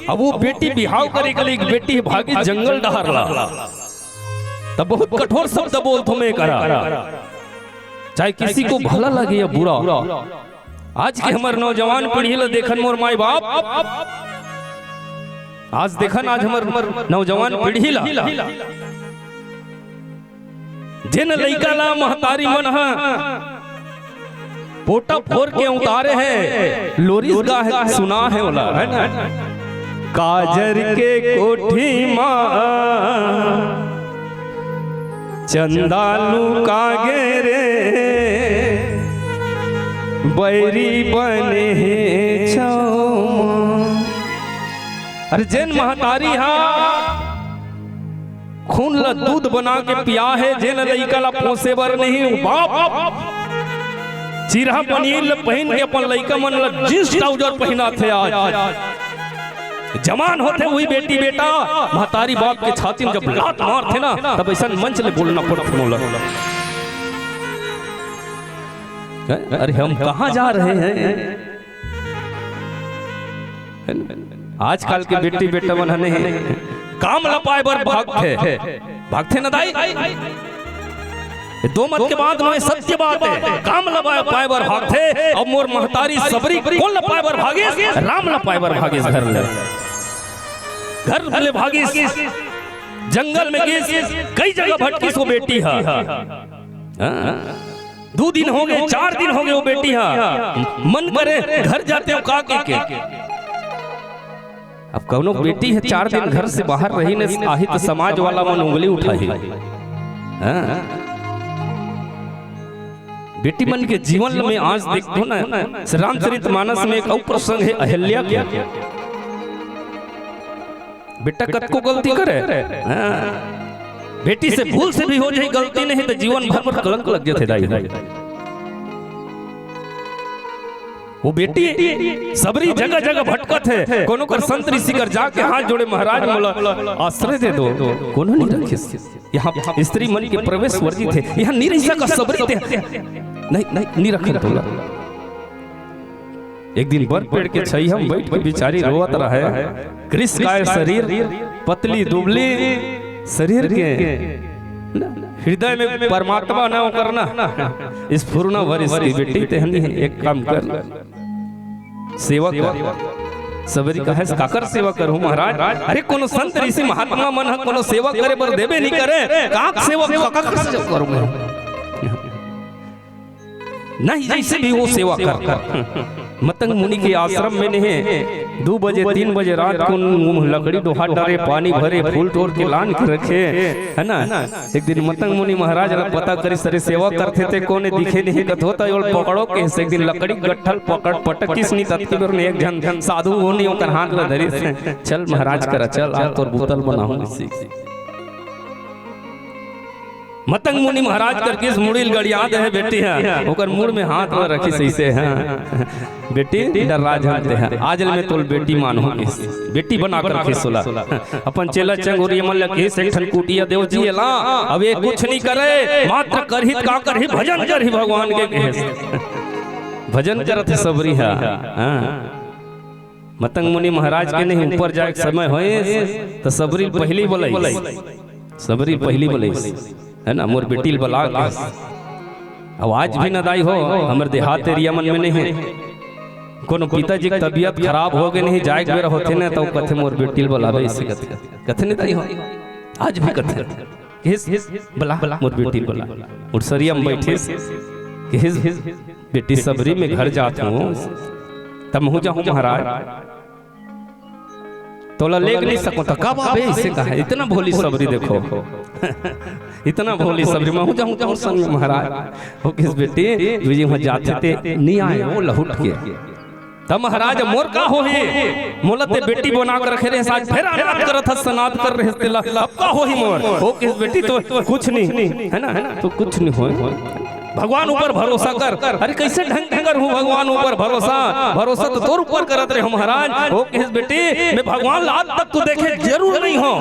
अब ओ बेटी बिहाव करे के लइक बेटी भागिस जंगल डहर ला। त बहुत कठोर शब्द बोलथों मैं करा, चाहे किसी को भला लगे या बुरा। आज के हमर नौजवान पीढ़ी ला देखन मोर माई बाप, आज देखन आज हमर नौजवान पीढ़ी ला, जेन लइका ला महतारी मन ह पोटा फोर के उतारे हे, लोरिस गा हे, सुना हे ओला, है ना? काजर के कोठी मा चंदा लुका गे रे, बैरी बने हे छाँव मा। अरे जेन महतारी हा खून ला दूध बना के पिया हे, जेन लइका ला पोसे बर नहीं, बाप चिरहा पनीर ल पहिन के अपन लइका मन ला जींस ट्राउजर पहिनाथे। आज जवान होथे उही बेटी बेटा, महतारी बाप के छाती में जब लात मारथे ना, तब अइसन मंच ले बोलना पड़थे मोला। हैं? अरे हम कहाँ जा रहे हैं? आजकल के बेटी बेटा मन ह नहीं, काम ला पाए बर भागथे, भागथे न दाई। ये दो मत के बात नोहे, सत्य बात हे। काम ला पाए बर भागथे, अउ मोर महतारी सबरी कोन ला पाए बर भागिस? राम ला पाए बर भागिस। घर ले, घर ले भागिस, जंगल में गिस, कई जगह भटकिस वो बेटी हा। हाँ। दू दिन हो गे, चार दिन हो गे, वो बेटी हा मन करे घर जातेंव का कहिके। अब कउनो बेटी ह चार दिन घर से बाहर रही न आही, त समाज वाला मन उंगली उठाही। हाँ। बेटी मन के जीवन में आज देखथों ना, श्री रामचरित मानस में एक अउ प्रसंग हे अहिल्या के। बेटा कतको गलती करे, हाँ, बेटी से भूल से भी हो जाही गलती नहीं त जीवन भर बर कलंक लग जाथे दाई। वो बेटी सबरी जगह जगह भटकत हे, कोनो कर संत ऋषि कर जाके हाथ जोड़े, "महाराज मोला आश्रय दे दो।" कोनो नहीं रखिस। यहाँ स्त्री मन के प्रवेश वर्जित हे, यहाँ नहीं रहि सकस सबरी ते। नहीं, नहीं, नहीं रखन तोला। एक दिन बर पेड़ के छइहा म बइठ के बिचारी रोवत रहय। कृष काय शरीर, पतली दुबली शरीर के, हृदय में परमात्मा ना ओकर ना। स्फुरना भरिस कि बेटी तेहनी एक काम कर, सेवा कर। सबरी कहय, "काकर सेवा करहूं महाराज?" अरे कोनो संत ऋषि महात्मा मन ह कोनो सेवा करे बर देबे नहीं करे, काक सेवा, काकर सेवा करहूं मैं? नहीं, जैसे भी हो सेवा कर। मतंग मुनि के आश्रम में नहीं, दू बजे, तीन बजे रात को लकड़ी डोहा डारे, पानी भरे, फूल तोड़ के लान के रखे, है ना? एक दिन मतंग मुनि महाराज ला पता करिस, "अरे सेवा करथे ते कोने दिखे नहीं कथो त ओल पकड़ो कहिस।" एक दिन लकड़ी गट्ठल पकड़ पटकिस नहीं, ततकी बेर में एक झन साधु हो नहीं ओकर हाथ ला धरिस, "चल महाराज करा चल, आज तोर बुतल बनाहूं इसी।" मतंग मुनि महाराज कर किस मुड़ी ल गड़िया दे हे बेटी ह, ओकर मुड़ में हाथ ल रखिस अइसे, हाँ। "बेटी डर्रा झन तें, आज ले मैं तोल बेटी मानहूं" किस, बेटी बना कर किस ओला। अपन चेला चंगोरिया मन ल किस, "एक ठन कुटिया देव जी एला, अब ये कुछ नहीं करे, मात्र करही त का करही, भजन करही भगवान के" किस। भजन करत हे सबरी ह, हाँ। मतंग मुनि महाराज के नहीं ऊपर जाए के समय होइस, त सबरी ल पहिली बलाइस, सबरी ल पहिली बलाइस, है ना, मोर बेटी ल बला के। अब आज भी न दाई हो, हमर देहात एरिया मन में नहीं है, कोनो पिताजी के तबीयत खराब हो गए नहीं, जाए के बेरा होथे न, त कथे मोर बेटी ल बलाबे, अइसे कथे, कथे नहीं दाई हो, आज भी कथे। कहिस, "बला, बला, मोर बेटी ल बला।" उठसरिया में बैठिस, कहिस, "बेटी सबरी, मैं घर जात हूँ, त महूँ जाहूँ महाराज, तोला लेग नहीं सकूँ।" "त कब आबे?" अइसे कहा, इतना भोली सबरी देखो। इतना भोली सबरी, "महूँ जाहूँ तोर संग में महाराज।" ओ कहिस, "बेटी, तू जी वहाँ जाथे ते नहीं आए, वो लहुट के।" "त महाराज, मोर का होही? मोला ते बेटी बना के रखे रहे, आज फेर अनाथ करत हस, सनाथ कर रहे तेला, अब का होही मोर?" ओ कहिस, "बेटी, तो कुछ नहीं, है ना, है ना, तो कुछ नहीं होए, भगवान ऊपर भरोसा कर।" "अरे, कैसे ढंग के करहूँ भगवान ऊपर भरोसा? भरोसा तो तोर ऊपर करत रहे हो महाराज।" ओ कहिस, "बेटी, मैं भगवान ला आज तक तो देखे जरूर नहीं हो,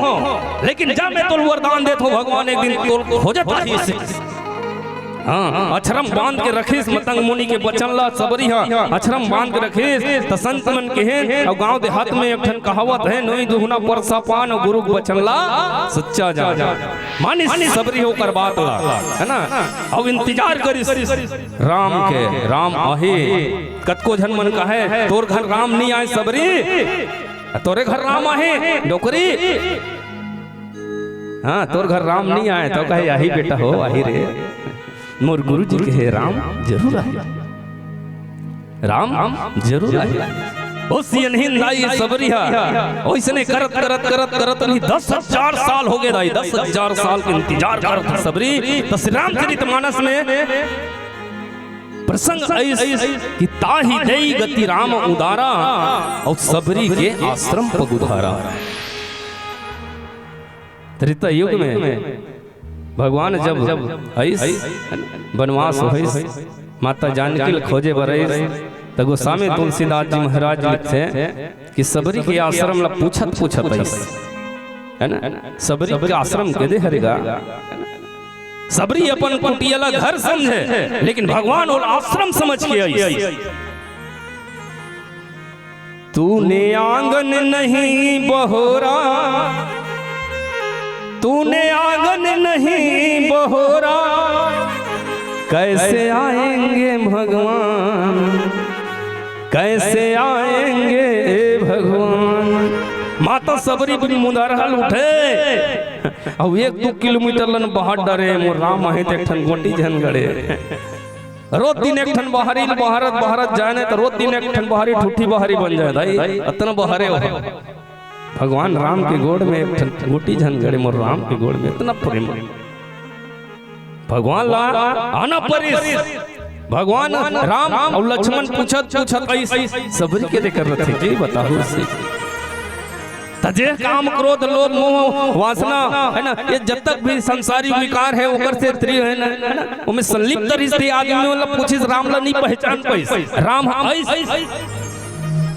लेकिन जा, मैं तोल वरदान देत हूँ, भगवान एक दिन तोल खोजत रही।" हाँ, अछरम बांध के रखिस मतंग मुनि के बचन ला, सबरी हा अछरम बांध के रखिस। त संत मन कहिन, अउ गांव देहात में एक ठन कहावत है, "नोई दुहना परसा पान, अउ गुरु के बचन ला सच्चा जान।" मानिस सबरी ओकर बात ला, है ना? अउ इंतजार करिस राम के, "राम आही।" कतको झन मन कहे, "तोर घर राम नहीं आए सबरी, तोरे घर राम आही, डोकरी।" हाँ, "तोर घर राम नहीं आए।" त कहे, "आही बेटा हो, आही रे।" मोर गुरु जी कहे, "राम जरूर आही, राम जरूर आही।" ओ सियनहिन दाई सबरी हा, ओइसने करत, करत, करत, करत नहीं, दस हजार साल हो गए दाई, दस हजार साल के इंतजार करत हे सबरी। त श्री रामचरित मानस में प्रसंग अइस कि "ताहि देई गति राम उदारा, अउ सबरी के आश्रम पग उधारा।" त्रेता युग में भगवान जब अइस, बनवास होइस, माता जानकी ल खोजे बर अइस, त गोस्वामी तुलसीदास जी महाराज लिखथे कि सबरी के आश्रम ल पूछत पूछत अइस, है ना? सबरी के आश्रम के दे हरे गा, सबरी अपन कुटिया ल घर समझे, लेकिन भगवान ओला आश्रम समझ के अइस। "तूने आंगन नहीं बहोरा, तूने आंगन नहीं बहोरा, कैसे आएंगे भगवान, कैसे आएंगे भगवान।" माता सबरी मुंदरहल उठे, अउ एक दू किलोमीटर ल न बहार डरे, "मोर राम आहे त एक ठन गोटी झन गड़े।" रोज दिन एक ठन बहारी ल बहारत बहारत जाए न, त रोज दिन एक ठन बहारी ठूठी बहारी बन जाए दाई, अतना बहारे हो। भगवान राम के गोड़ में एक ठन गोटी झन गड़े, मोर राम के गोड़ में अतना प्रेम। भगवान ला आना परिस, भगवान राम अउ लक्ष्मण पूछत पूछत अइस, सबरी के दे कर रथे जी, बताहू से। त जे काम, क्रोध, लोभ, मोह, वासना, है ना, ये जब तक भी संसारी विकार है, ओकर से त्रि-, है ना, है ना, ओमे संलिप्त रिहिस ते आदमी मन ला पूछिस, राम ला नहीं पहचान पाइस। राम ह अइस,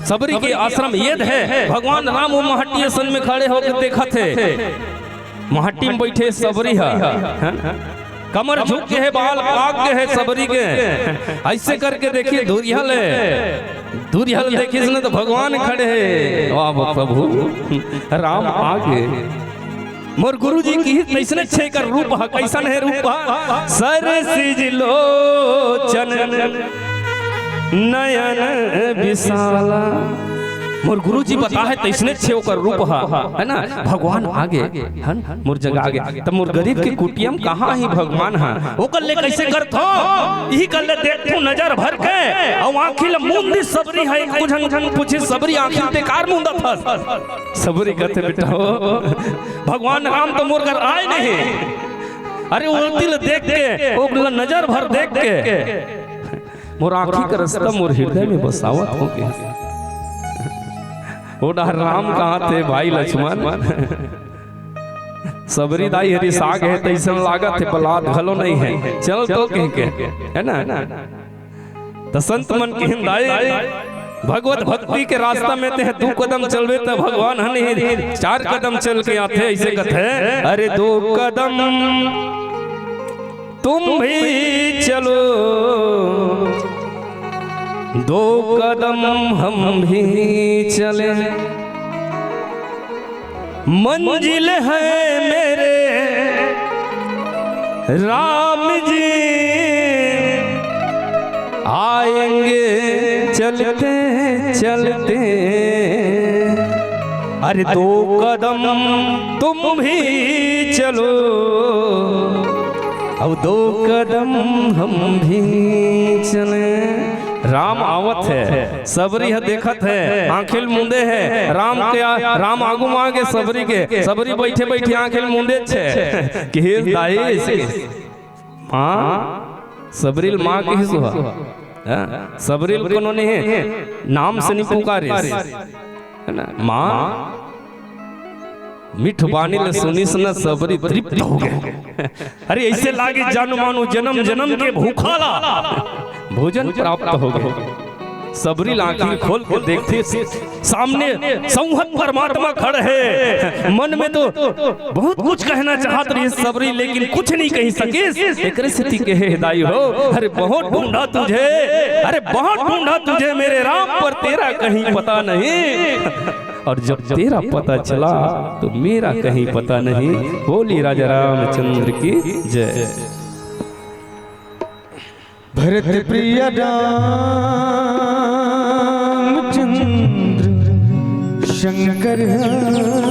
सबरी के आश्रम येद है। भगवान राम वो महटी असन में खड़े होके देखत हे, महटी में बैठे सबरी ह, है ना? कमर झुक के हे, बाल पाक के हे सबरी के। अइसे करके देखिस, दूरिहा ले, दूरिहा ले देखिस न त भगवान खड़े हे। वाह प्रभु, राम आगे। मोर गुरुजी कहिस, "तइसने छे कर रूप ह।" कइसन हे रूप ह? "सरसिज लोचन नयन विशाला।" मोर गुरुजी बताहे, तइसने छे ओकर रूप ह, है ना? भगवान आगे, हन? मोर जगह आगे। त मोर गरीब के कुटिया म कहाँ ही भगवान ह? ओकर ले कइसे करथो? इही कर ले देखथो नजर भर के, अउ आँखी ल मूंद दिस सबरी ह। कुछ झन पूछिस, "सबरी, आँखी ल ते कार मूंदत हस?" सबरी कथे, "बेटा हो, भगवान राम त मोर घर आए नहीं। अरे, ओती ल देख के, ओला नजर भर देख के, मोर आँखी के रस्ता मोर हृदय में बसावत हो गे।" ओ डहर राम कहत हे, "भाई लक्ष्मण, सबरी दाई हरी साग हे, तइसन लागत हे, पलाद घलो नहीं हे, चल तो," कहिके, है ना? त संत मन कहिन, "दाई, भगवत भक्ति के रास्ता में तेह दू कदम चलबे त भगवान ह नहीं, चार कदम चल के आथे।" अइसे कथे, "अरे दो कदम तुम भी चलो, दो कदम हम भी चले, मंजिल है मेरे राम जी, आएंगे चलते चलते। अरे दो कदम तुम भी चलो, अब दो कदम हम भी चले। राम आवत हे, सबरी ह देखत हे, आंखिल मुंदे हे। राम के आ, राम आगू म आगे सबरी के, सबरी बइठे बइठे आंखिल मुंदे छे कि हे दाई, माँ, सबरी ल माँ कहिस ह। हाँ? सबरी ल कोनो नहीं हे, नाम से नहीं पुकारिस, हे ना? माँ, मीठ बानी ल सुनिस न, सबरी तृप्त हो गे। अरे अइसे लागे जानु मानु जनम जनम के भूखा ला भोजन प्राप्त हो गे। सबरी ल आंखी खोल के देखथे, सामने संहत परमात्मा खड़े हे। मन में तो बहुत कुछ कहना चाहत रहिस सबरी, लेकिन कुछ नहीं कहि सकिस। एकरे सेती कहे हे दाई हो, अरे बहुत ढूंढा तुझे, अरे बहुत ढूंढा तुझे मेरे राम, पर तेरा कहीं पता नहीं। और जब तेरा पता चला तो मेरा कहीं पता नहीं। बोली राजा रामचंद्र की जय। भरत प्रिय रामचंद्र शंकर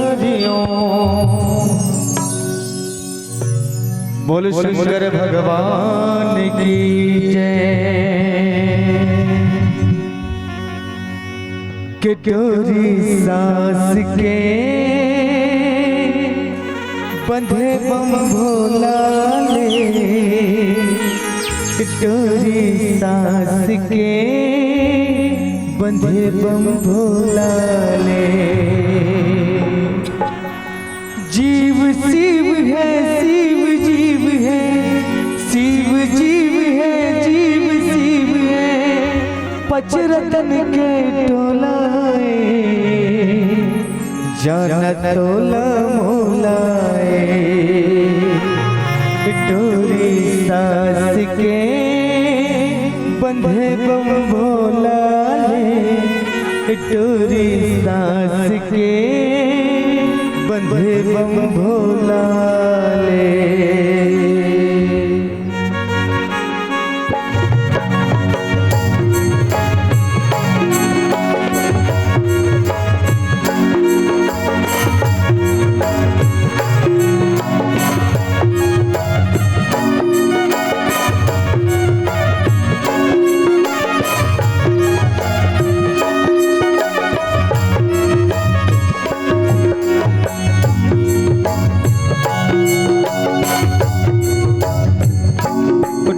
हरिओम। बोल शंकर भगवान की जय। कटोरी सांस के बंधे बम भोला ले, कटोरी सांस के बंधे बम भोला ले। जीव शिव है, शिव जीव है, शिव जीव है, जीव शिव है। पचरतन के टोला ए, जाना तोला मोला ए। टोरी सांस के बंधे बम भोला ले, टोरी सांस के बंधे बम भोला ले।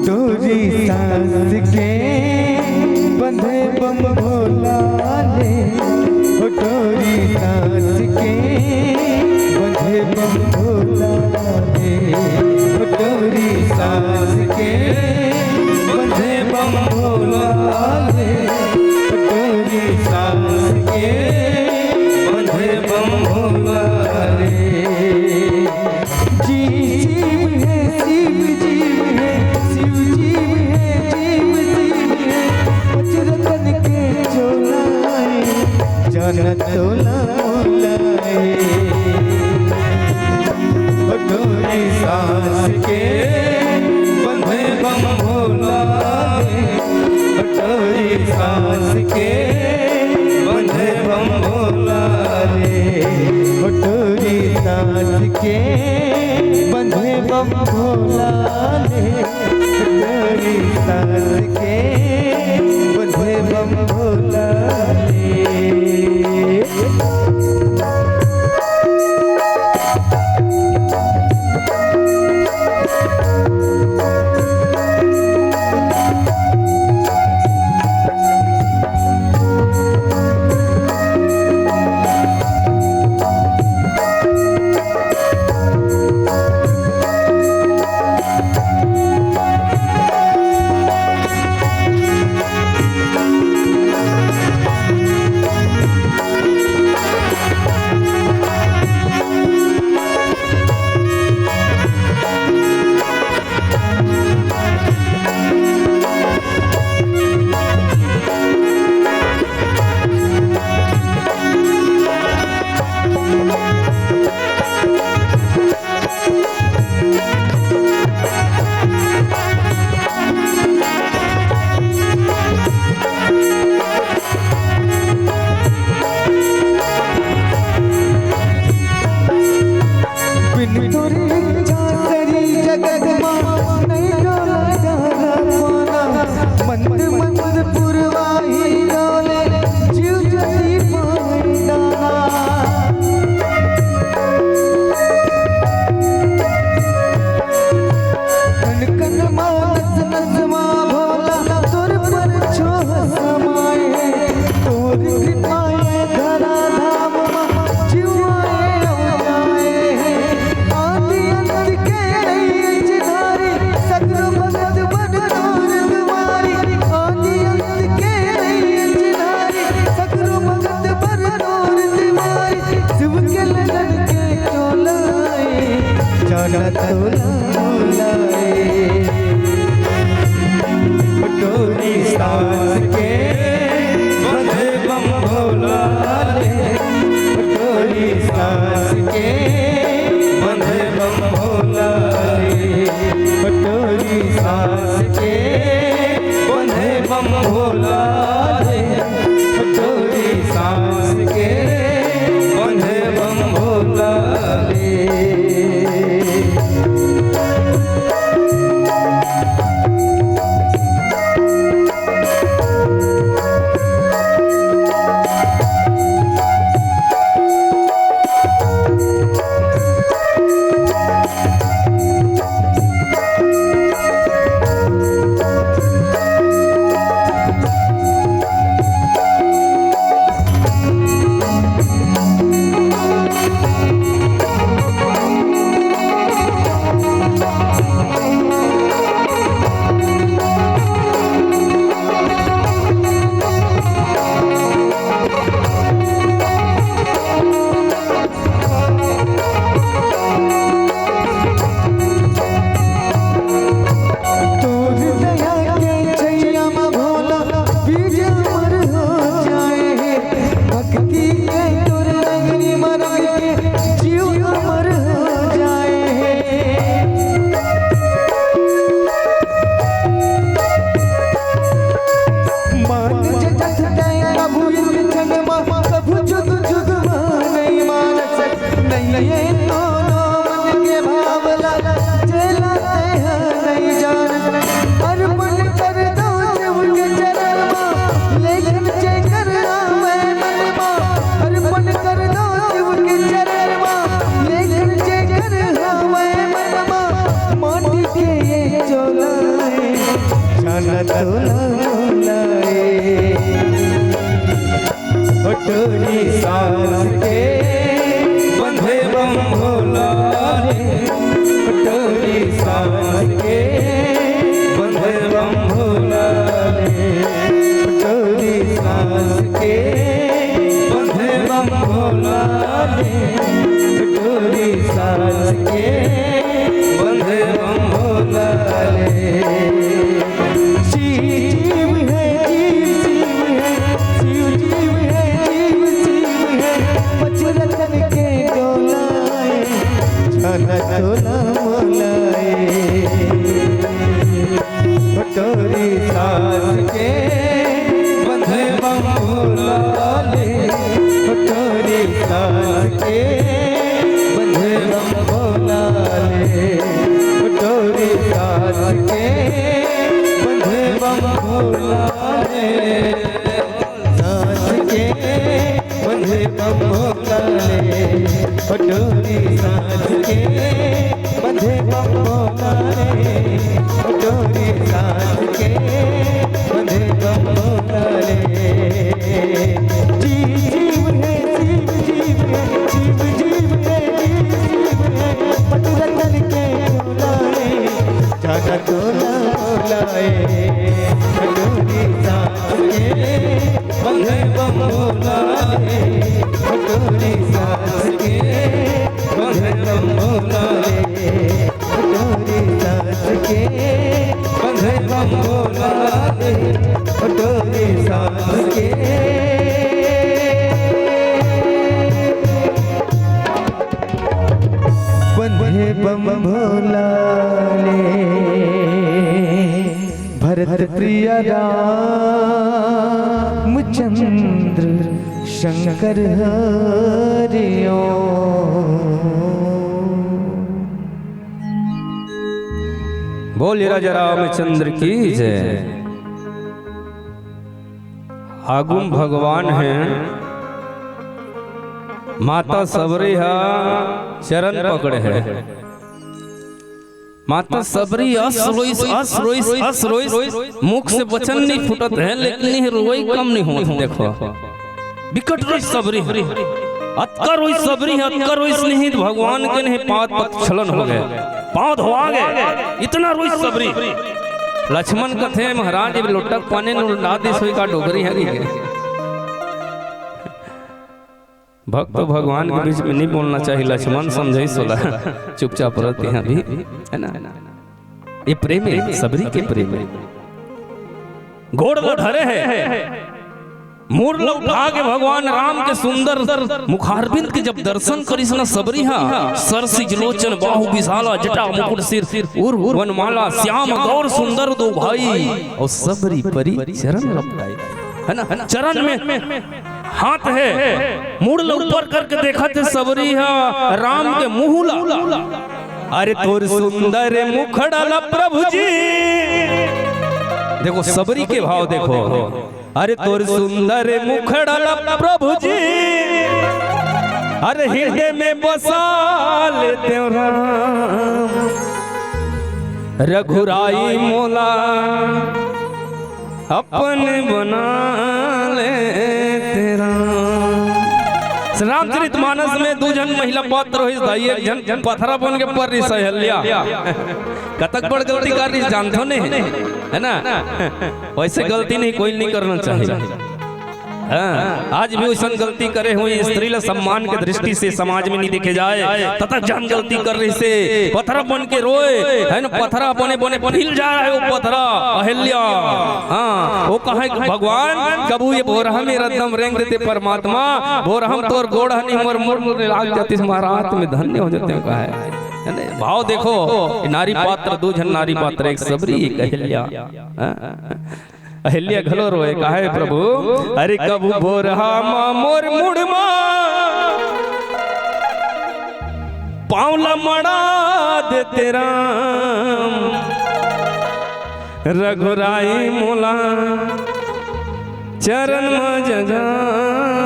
डोरी सांस के बंधे बम भोला ले, ओ डोरी सांस के बंधे बम भोला ले, ओ डोरी सांस के बंधे बम भोला ले, ओ डोरी सांस के बंधे बम भोला ले। जी शिव है, शिव जीव है, शिव जीव है, जीव शिव न तोला मोला ए। ओ टोरी सास के बंधे बम भोला रे। ओ टोरी सास के बंधे बम भोला रे। ओ टोरी सास के बंधे बम भोला रे। ओ टोरी सास के बंधे बम भोला रे। शिव शिव है, जीव शिव है, शिव जीव है, जीव शिव है। पचरतन के डोलाए, छन तोला मोलाए। टोरी सास के बंधे बम भोला रे। टोरी सास के बंधे बम भोला रे। टोरी सास के बंधे बम भोला रे। सास के बंधे बम भोला रे। टोरी सास के बंधे बम भोला रे। टोरी सास के बंधे बम भोला रे। जीव जीव है, शिव जीव है, शिव जीव है, जीव शिव है। पचरतन के डोलाए, छन तोला मोलाए। टोरी सास के बंधे बम भोला रे। टोरी सास के बंधे बम भोला रे। टोरी सास के बंधे बम भोला रे। टोरी सास के बंधे बम भोला रे। भरत प्रिय रामचंद्र शंकर हरि ओम। बोलिए राजा रामचंद्र की जय। आगुम भगवान हे, माता सबरी हा चरण पकड़े हे। माता सबरी अस रोइस, अस रोइस, अस रोइस, मुख से वचन नहीं फूटत हे, लेकिन ये रोई कम नहीं होत। देखो, बिकट रोइस सबरी, अतका रोइस सबरी, अतका रोइस नहीं, भगवान के नहीं पाद पत छलन हो गए, पाँव धोआ गए, इतना रोइस सबरी। लक्ष्मण कथे, महाराज, ये लोटक पानी नु ना दिस होई का डोकरी हे कि के? भक्त तो भगवान के बीच में नहीं बोलना चाहिए, लक्ष्मण समझाइस ओला, चुपचाप रहते हैं अभी, है ना? ये प्रेम हे, सबरी के प्रेम हे। गोड़ ल धरे हे, मूड़ ल उठा के भगवान राम के सुंदर मुखारविंद के जब दर्शन करिस न सबरी हा, सरसिज लोचन बाहु विशाला जटा मुकुट सिर उर वनमाला श्याम गौर सुंदर दो भाई, अउ सबरी परी चरण लपटाई, है ना? चरण में हाथ हे, मूड़ ल ऊपर करके देखत हे सबरी हा राम के मुंह ला। अरे तोर सुंदर मुखड़ा ला प्रभु जी, देखो सबरी के भाव देखो। अरे तोर सुंदर मुखड़ा ला प्रभु जी, अरे हृदय में बसा लेते हो राम। रघुराई मोला अपन बना लेते राम। श्री रामचरित मानस में दू झन महिला पात्र होइस दाई, एक झन पथरा बन के पर रहिस अहल्या। कतक बड़ गलती कर रहिस जानथो ने, है ना? वैसे गलती नहीं, कोई नहीं करना चाहिए। हाँ, आज भी वैसन गलती करे हुए स्त्री ला सम्मान के दृष्टि से समाज में नहीं देखे जाए। ततक झन गलती कर रहिसे, पथरा बन के रोए, है ना? पथरा बने बने पिल जा रहा हे वो पथरा, अहल्या। हाँ, वो कहे कि भगवान, कभू ये भोरहा में रद्दम रेंग देते परमात्मा, भोरहा में तोर गोड़ हनी हमर मुड़ मुड़ लाग जातिस महाराज, में धन्य हो जाते हैं, कहा है। है ना? भाव देखो, नारी पात्र, दू झन नारी पात्र, एक सबरी, एक अहल्या। हाँ? अहिल्या घलो रोए, काहे प्रभु? अरे कभू भोरहा मा मोर मुड़ मा पाँव ला मड़ा देते राम, रघुराई मोला चरण मा जगा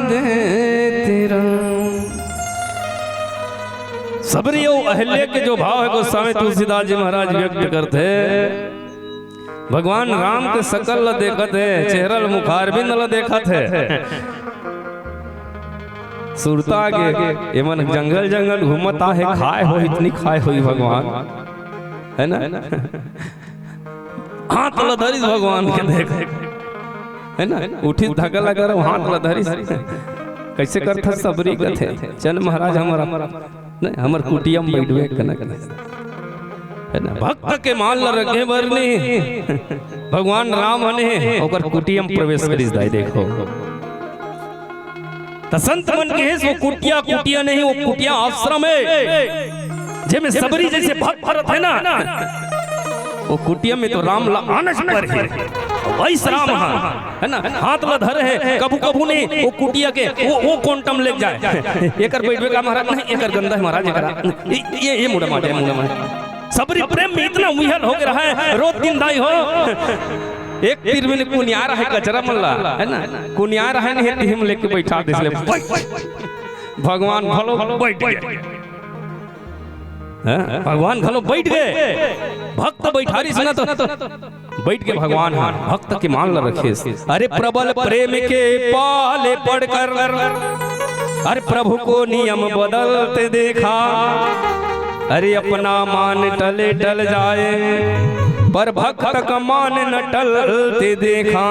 देते राम। सबरी अउ अहिल्या के जो भाव हे, गोस्वामी तुलसीदास जी महाराज व्यक्त करथे। भगवान राम के सकल ल देखत हे, चेहरा ल, मुखारबिंद ल देखत हे। सुरता आगे, एमन जंगल जंगल घूमत आहे, खाए होही त नी खाए होही भगवान, है ना? हाथ ल धरिस भगवान के देख, है ना? उठिस धक्का लगा रहा, हाथ ल धरिस। कइसे करथस सबरी कथे, चल महाराज हमर, नहीं, हमर कुटिया म बइठबे कनक, है ना? भक्त के मान ल रखे बर नहीं, भगवान राम ह ने ओकर कुटिया म प्रवेश करिस दाई, देखो। त संत मन कहिस, वो कुटिया, कुटिया नहीं, वो कुटिया आश्रम हे, जेमे सबरी जइसे भक्त भरत हे ना, वो कुटिया में तो राम ला आनच परही। वइस राम ह, है ना, हाथ ला धरे हे, कभू कभू नहीं, वो कुटिया के, वो, वो कोंटा म लेग जाए। एकर बइठबे का महाराज, नहीं, एकर गंदा हे महाराज, एकर, ये, ये, ये मुड़ा मारे, मुड़ा मारे। सबरी प्रेम में इतना उइहल हो गे रहा हे, रोज दिन दाई हो। एक तीर में कुनिया रहा हे कचरा मन ला, है ना? कुनिया रहा हे नहीं, तिही म लेके बइठा देस ले। बइठ। भगवान घलो बइठ गे। हैं? भगवान घलो बइठ गे। भक्त बइठारिस ना त बइठ गे भगवान ह, भक्त के मान ल रखिस। अरे प्रबल प्रेम के पाले पड़कर, अरे प्रभु को नियम बदलते देखा। अरे अपना मान टले टल जाए, पर भक्त का मान न टलते देखा।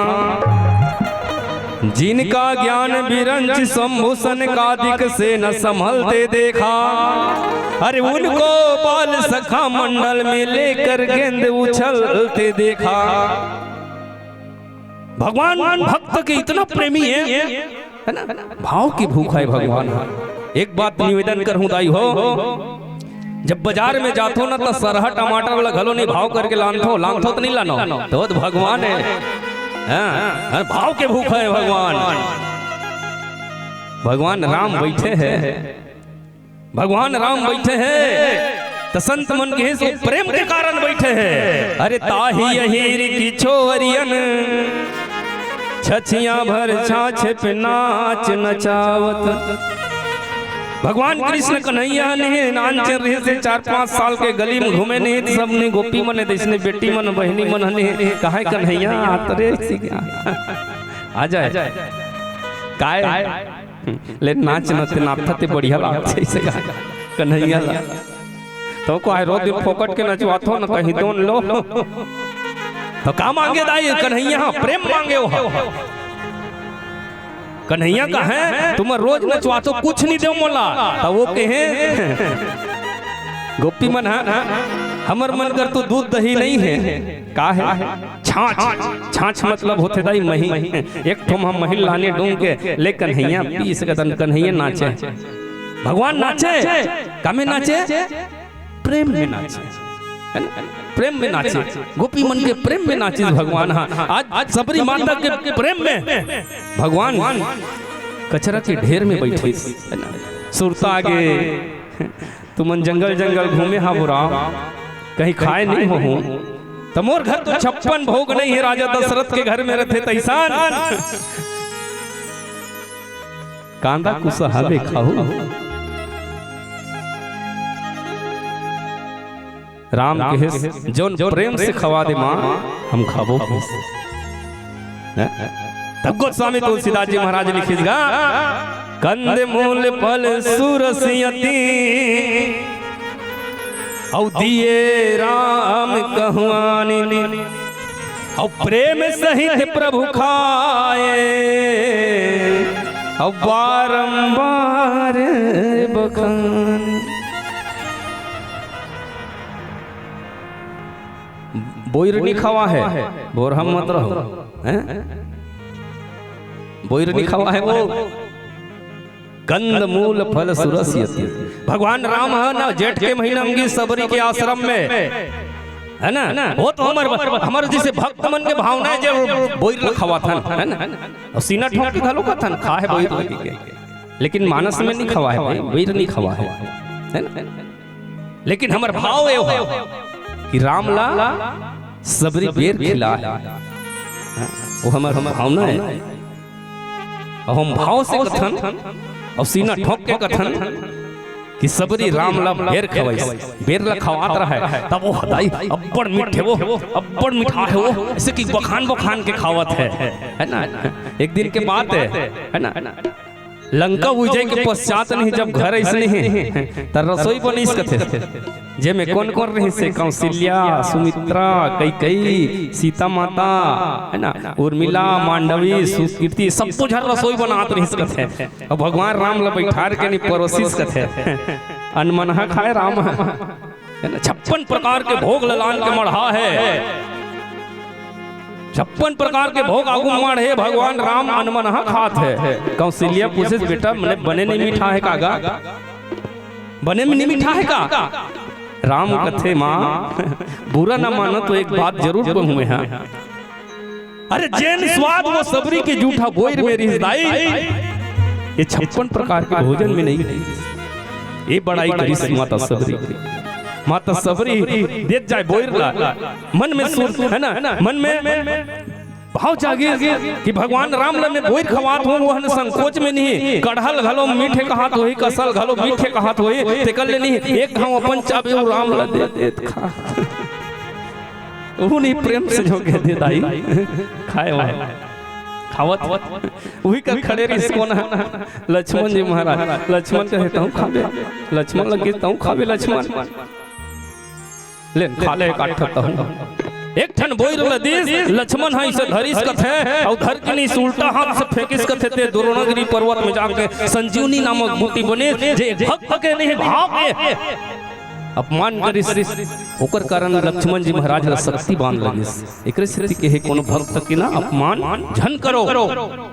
जिनका ज्ञान विरंच शंभु सनकादिक से न संभलते देखा। अरे उनको बाल सखा मंडल में लेकर गेंद उछलते देखा। भगवान भक्त के इतना प्रेमी हे, है ना? भाव के भूखा हे भगवान। एक बात निवेदन करहूं दाई हो, जब बाजार में जाथो ना, त सरहा टमाटर वाला घलो नहीं भाव करके लानथो, लानथो त नहीं लानो, त वो त भगवान हे। हाँ, हाँ, भाव के भूखा हे भगवान। भगवान राम बइठे हे, भगवान राम बइठे हे, त संत मन कहिस, वो प्रेम के कारण बइठे हे। अरे ताहि अहीर की छोरियन, छछिया भर छाछ पे नाच नचावत। भगवान कृष्ण कन्हैया ने नानचन रहिस हे, चार पांच साल के गली में घूमे नहीं, त सब ने गोपी मन, जइसने बेटी मन, बहिनी मन हने, कहे कन्हैया, आ त रे, आ जाए। काय? ले नाच न ते नाचथे बढ़िया लागथे, अइसे कहे कन्हैया ला। त कहे रोज दिन फोकट के नचवाथो न, कहीं दोन लो। त का मांगे दाई कन्हैया? प्रेम मांगे वो। कन्हैया कहे, तुम रोज नचवाथो, कुछ नहीं देव मोला। त वो कहे, गोपी मन, हाँ, हमर मन कर तो दूध दही नहीं हे, का हे? छाछ। छाछ मतलब होथे दाई मही। एक ठो हम मही लाने डूंग के, ले कन्हैया पी सकत हन, कन्हैया नाचे। भगवान नाचे, कामे नाचे? प्रेम में नाचे, है ना? प्रेम में नाचे। गोपी मन के प्रेम में नाचिस भगवान। हाँ, आज, आज सबरी माता के प्रेम में भगवान कचरा के ढेर में बइठिस, है ना? सुरता आगे, तुमन जंगल जंगल घूमे हा बुरा, कहीं खाए नहीं हो, त मोर घर तो छप्पन भोग नहीं हे, राजा दशरथ के घर में रहिथे तइसन। कांदा कुसहा में खाहू। राम कहिस, जौन प्रेम से खवा दे माँ, हम खाबो कहिस। हैं? तब गोस्वामी तुलसीदास जी महाराज लिखिस गा, कंद मूल फल सुरसियति, अउ दिए राम कहुआनी, अउ प्रेम सहित प्रभु खाए, अउ बारंबार बखान। बोइर नी खवा है, बोरहम मत रहो, हैं? बोइर नी खवा है वो। कंद मूल फल सुरस यति। भगवान राम ह ना, जेठ के महीना में गिस सबरी के आश्रम में, है ना? वो तो हमर, हमर जइसे भक्त मन के भावना है, जे बोइर ल खवाथन, है ना? अउ सीना ठोंक के घलो कथन, खा है बोइर ल के। लेकिन मानस में नी खवा है भाई, बोइर नी खवा है, है ना? लेकिन हमर भाव ये हो कि राम ला सबरी बेर खिला है। हाँ, वो हमर, हमर भावना है। अउ हम भाव से कथन, अउ सीना ठोंक के कथन, कि सबरी राम ला बेर खवाइस, बेर ला खवात रहय, तब वो हदाई, "अब्बड़ मीठ हे वो, अब्बड़ मिठाय हे वो," अइसे कि बखान बखान के खावत हे, हे ना? एक दिन के बात हे, हे ना? लंका विजय के पश्चात नहीं, जब घर अइसने हे, त रसोई बनिस कथे। जेमे कोन कोन रहिस हे? कौशल्या, सुमित्रा, कैकई, सीता माता, हे ना, उर्मिला, मांडवी, सुकीर्ति, सब झन रसोई बनात रहिस कथे। अउ भगवान राम ला बइठार के नहीं परोसिस कथे। अनमनहा खाय राम ह। हे ना, छप्पन प्रकार के भोग ल लान के मढ़ा हे। छप्पन प्रकार के भोग आगू म माढ़े, भगवान राम अनमनहा खात हे। कौशल्या पूछिस, "बेटा, मने बने नहीं मिठाय हे का गा? बने में नहीं मिठाय हे का?" राम कथे, "माँ, बुरा ना मानो तो एक बात जरूर कहूँ मैं, हाँ।" अरे, जेन स्वाद वो सबरी के जूठा बोइर में रिहिस दाई, ये छप्पन प्रकार के भोजन में नहीं। ये बड़ाई करिस माता सबरी। माता सबरी देत जाय बोइर ला, मन में सुर, हे ना, मन में भाव जागिस कि भगवान राम ला मैं बोइर खवात हूँ, वो हन संकोच में नहीं, कड़हल घलो मीठे कहात होही, कसल घलो मीठे कहात होही, तेकर ले नहीं, एक घाव अपन चाबे वो राम ला दे देत खा। उहू नहीं प्रेम से जो कह दे दाई, खाय वो। खावत। उही कर खड़े रहिस कोन ह? लक्ष्मण जी महाराज। लक्ष्मण कहे, "तहूँ खाबे?" लक्ष्मण लगे, "तहूँ खाबे लक्ष्मण?" ले, खा ले एक आठ तहूँ। एक ठन बोइर ल दिस, लक्ष्मण ह इसे धरिस कथे, अउ धर के नहीं उल्टा हाथ से फेंकिस कथे, ते द्रोणागिरी पर्वत में जाके संजीवनी नामक बूटी बनिस, जे भक्त के नहीं भाव के अपमान करिस, ओकर कारण लक्ष्मण जी महाराज ला शक्ति बान लगिस। एकरे सेती कहे, कोनो भक्त के ना अपमान झन करो,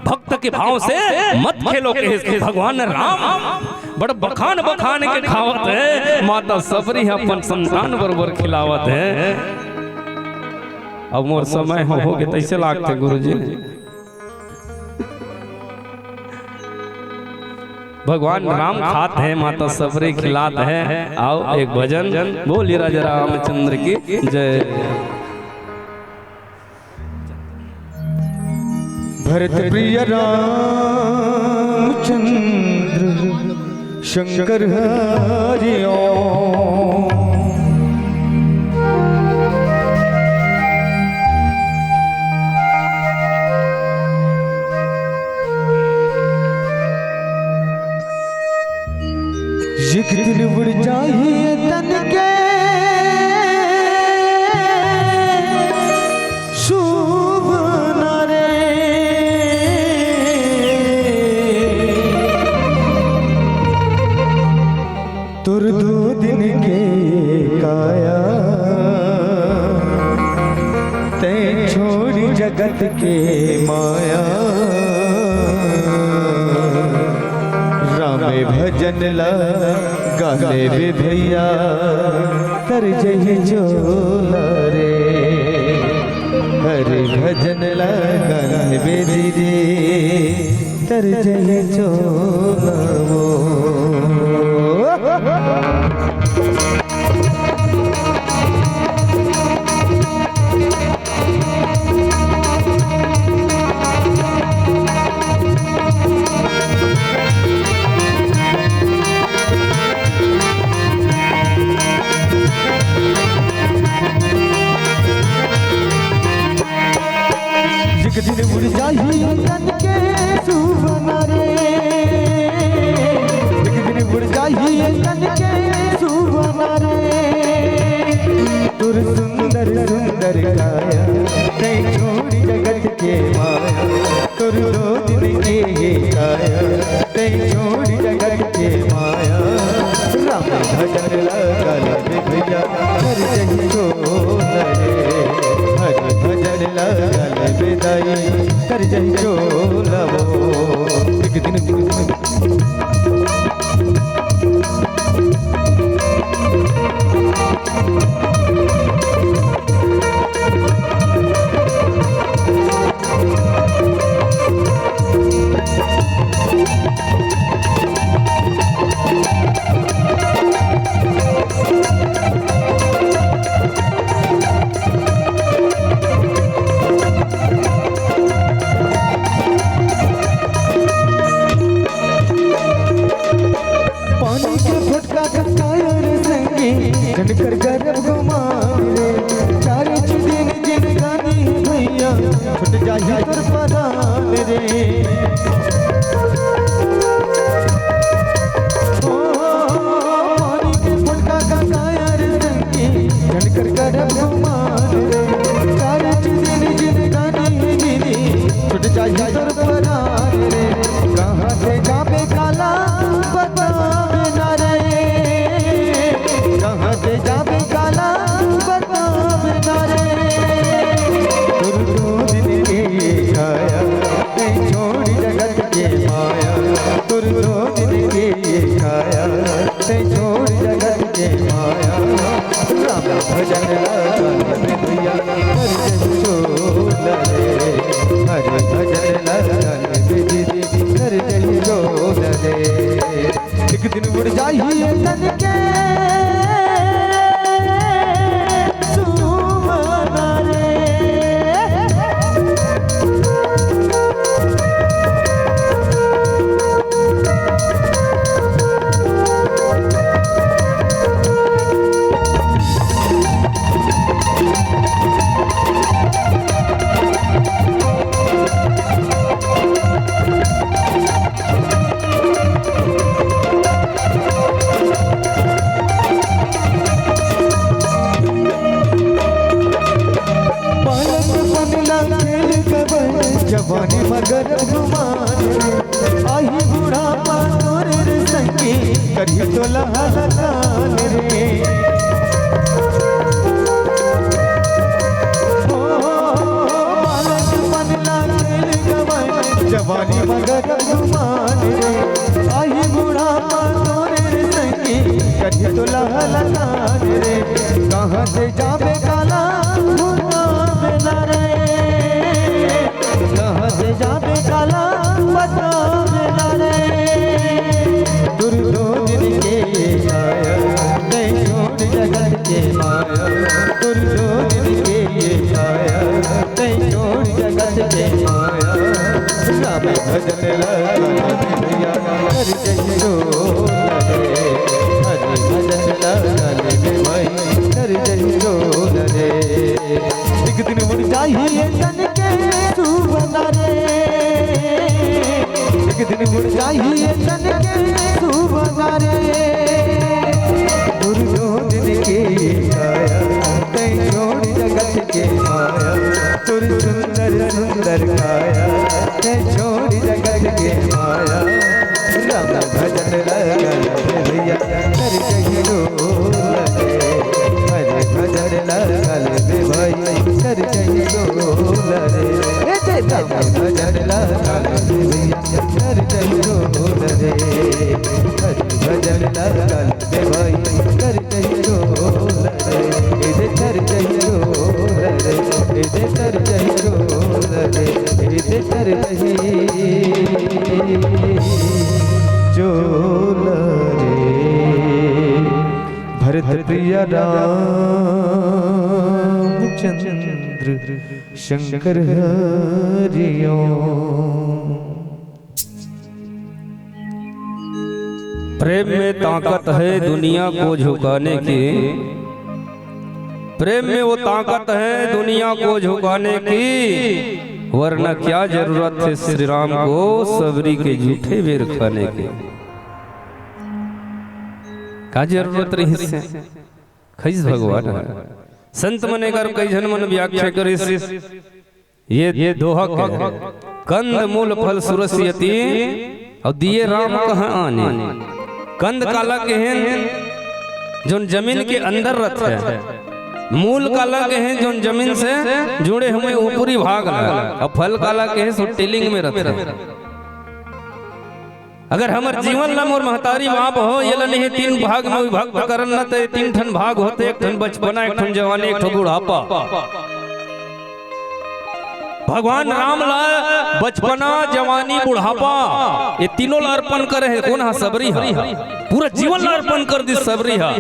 भक्त के भाव से मत खेलो, कहे भगवान राम। बड़ बखान बखान के खावत हे, माता सबरी ह अपन संतान बरोबर खिलावत हे। अब मोर समय हो, हो गे तइसे लागथे गुरुजी। भगवान राम खात हे, माता सबरी खिलात हे। आओ एक भजन बोली राजा रामचंद्र की जय। भरत प्रिय रामचंद्र शंकर हरि ओम। एक दिन उड़ जाही तन के सुबह रे। तोर दो दिन के काया, तैं छोड़ी जगत के माया। रामे भजन ला गा लेबे भैया, तर जही चोला रे। हरि भजन ला गा लेबे दीदी, तर जही चोला वो। एक दिन उड़ जाही तन के सुबह रे, एक दिन उड़ जाही तन के सुबह रे। तोर सुंदर सुंदर काया, तैं छोड़ी जगत के माया। तोर दो दिन के ये काया, तैं छोड़ी जगत के माया। राम भजन ला गा लेबे भैया, तर जही चोला रे। हरि भजन ला गा लेबे दाई, तर जही चोला वो। एक दिन भजन लगा ले भैया, कर जय जोल रे। हरि भजन लगा ले दीदी, कर जय जोल रे। एक दिन मुड़ जाही तन के सुमन रे। बालक बनला खेल गबन, जवानी मगर गुमान रे। आही बुढ़ापा तोरे रे संगी, करी तो लहलकान रे। ओ, बालक बनला खेल गबन, जवानी मगर गुमान रे। आही बुढ़ापा तोरे रे संगी, करी तो लहलकान रे। कहाँ से जाबे काला भुलाबे ना रे। कहाँ से जाबे काला बताबे ना रे। तोर दो दिन के आया, तैं छोड़ जगत के माया। तोर दो दिन के आया, तैं छोड़ जगत के माया। राम भजन लगा ले भैया, कर जय जोल रे। हरि भजन लगा ले भाई, कर जय जोल रे। एक दिन मुड़ जाही तन के सुमन रे। एक दिन मुड़ जाही तन के सुमन रे। तोर दो दिन के आया, तैं छोड़ जगत के माया। तोर सुंदर सुंदर काया, तैं छोड़ जगत के माया। राम भजन लगा ले भैया, कर जय जोल रे। हरि भजन लगा ले भाई, कर जय जोल रे। ए दे राम भजन लगा ले भैया, कर जय जोल रे। हरि भजन लगा ले भाई, कर जय जोल रे। ए दे कर जय जोल रे। ए दे कर जय जोल रे। ए दे कर जय जोल रे। भरत प्रिय रामचंद्र शंकर हरिओम। प्रेम में ताकत है दुनिया को झुकाने की, प्रेम में वो ताकत है दुनिया को झुकाने की, वरना क्या जरूरत थी श्री राम को सबरी के जूठे बेर खाने की। का जरूरत रहिस हे? खइस भगवान ह। संत मन एकर कई झन मन व्याख्या करिस। ये दोहा के, कंद मूल फल सुरस यति, अउ दिए राम कहाँ आने। कंद काला कहेन, जोन जमीन के अंदर रथे। मूल काला कहेन, जोन जमीन से जुड़े हुए ऊपरी भाग ला। अउ फल काला कहेन, सो टिलिंग में रथे। अगर हमर जीवन ला मोर महतारी बाप हो, ये ला नहीं तीन भाग में विभक्त करन न, त ये तीन ठन भाग होते, एक ठन बचपना, एक ठन जवानी, एक ठो बुढ़ापा। भगवान राम ला बचपना, जवानी, बुढ़ापा, ये तीनों ला अर्पण करे हे। कोन हा? सबरी हा। पूरा जीवन ला अर्पण कर दिस सबरी हा।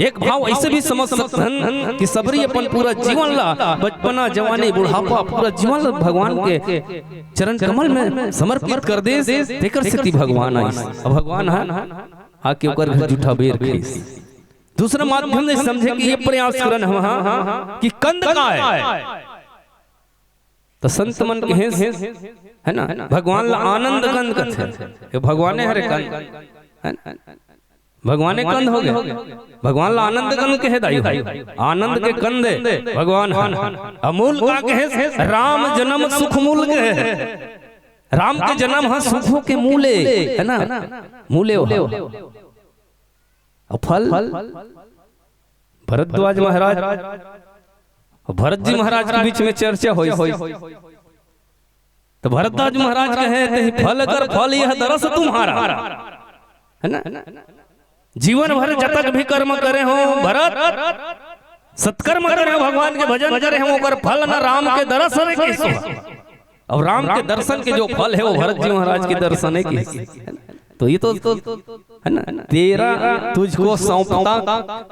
एक भाव ऐसे भी समझ सकथन कि सबरी अपन पूरा जीवन ला, बचपना, जवानी, बुढ़ापा, पूरा जीवन ला भगवान के चरण कमल में समर्पित कर देस, तेकर सेती भगवान आइस। अब भगवान ह आके ओकर घर जूठा बेर खइस। दूसरा माध्यम ले समझे के ये प्रयास करन हम, हाँ, कि कंद का हे? त संत मन कहेस, है ना, भगवान ला आनंद कंद कथे। ये भगवाने हरे कंद, है ना? भगवाने कंद हो गे। भगवान ला आनंद कंद कहे दाई हो। आनंद के कंद भगवान ह। अमूल का कहे? राम जन्म सुख मूल कहे। राम के जन्म ह सुखों के मूले, है ना? मूले हो। अउ फल? भरद्वाज महाराज, भरत जी महाराज के बीच में चर्चा होइस। त भरद्वाज महाराज कहे, "तेहि फल कर फल यह दरस तुम्हारा।" है ना? जीवन भर जतक भी कर्म करे हो भरत, सत्कर्म करे हो, भगवान के भजन करे हो, ओकर फल न राम के दरस हरे कहिस। अब राम के दर्शन के जो फल हे, वो भरत जी महाराज के दर्शन हे कहिस। तो ये तो, है ना, तेरा तुझको सौंपता,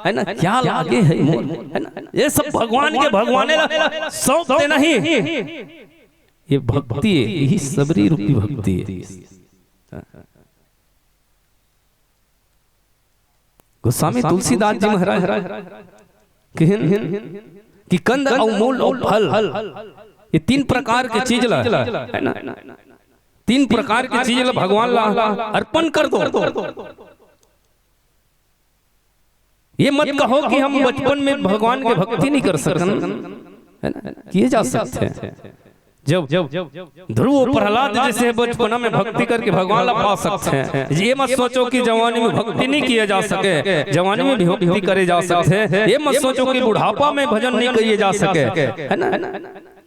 है ना, क्या लागे है मोल, है ना, ये सब भगवान के, भगवाने ला सौंप देना ही, ये भक्ति हे, यही सबरी रूपी भक्ति हे। गोस्वामी तुलसीदास जी महाराज कहिन कि कंद अउ मूल अउ फल, ये तीन प्रकार के चीज ला, है ना, तीन प्रकार के चीज ला भगवान ला अर्पण कर दो। ये मत कहो कि हम बचपन में भगवान के भक्ति नहीं कर सकन, है ना, किए जा सकथे। जब ध्रुव प्रहलाद जैसे बचपना में भक्ति करके भगवान ला पा सकथे, ये मत सोचो कि जवानी में भक्ति नहीं किए जा सके, जवानी में भी भक्ति करे जा सकथे। ये मत सोचो कि बुढ़ापा में भजन नहीं किए जा सके, है ना।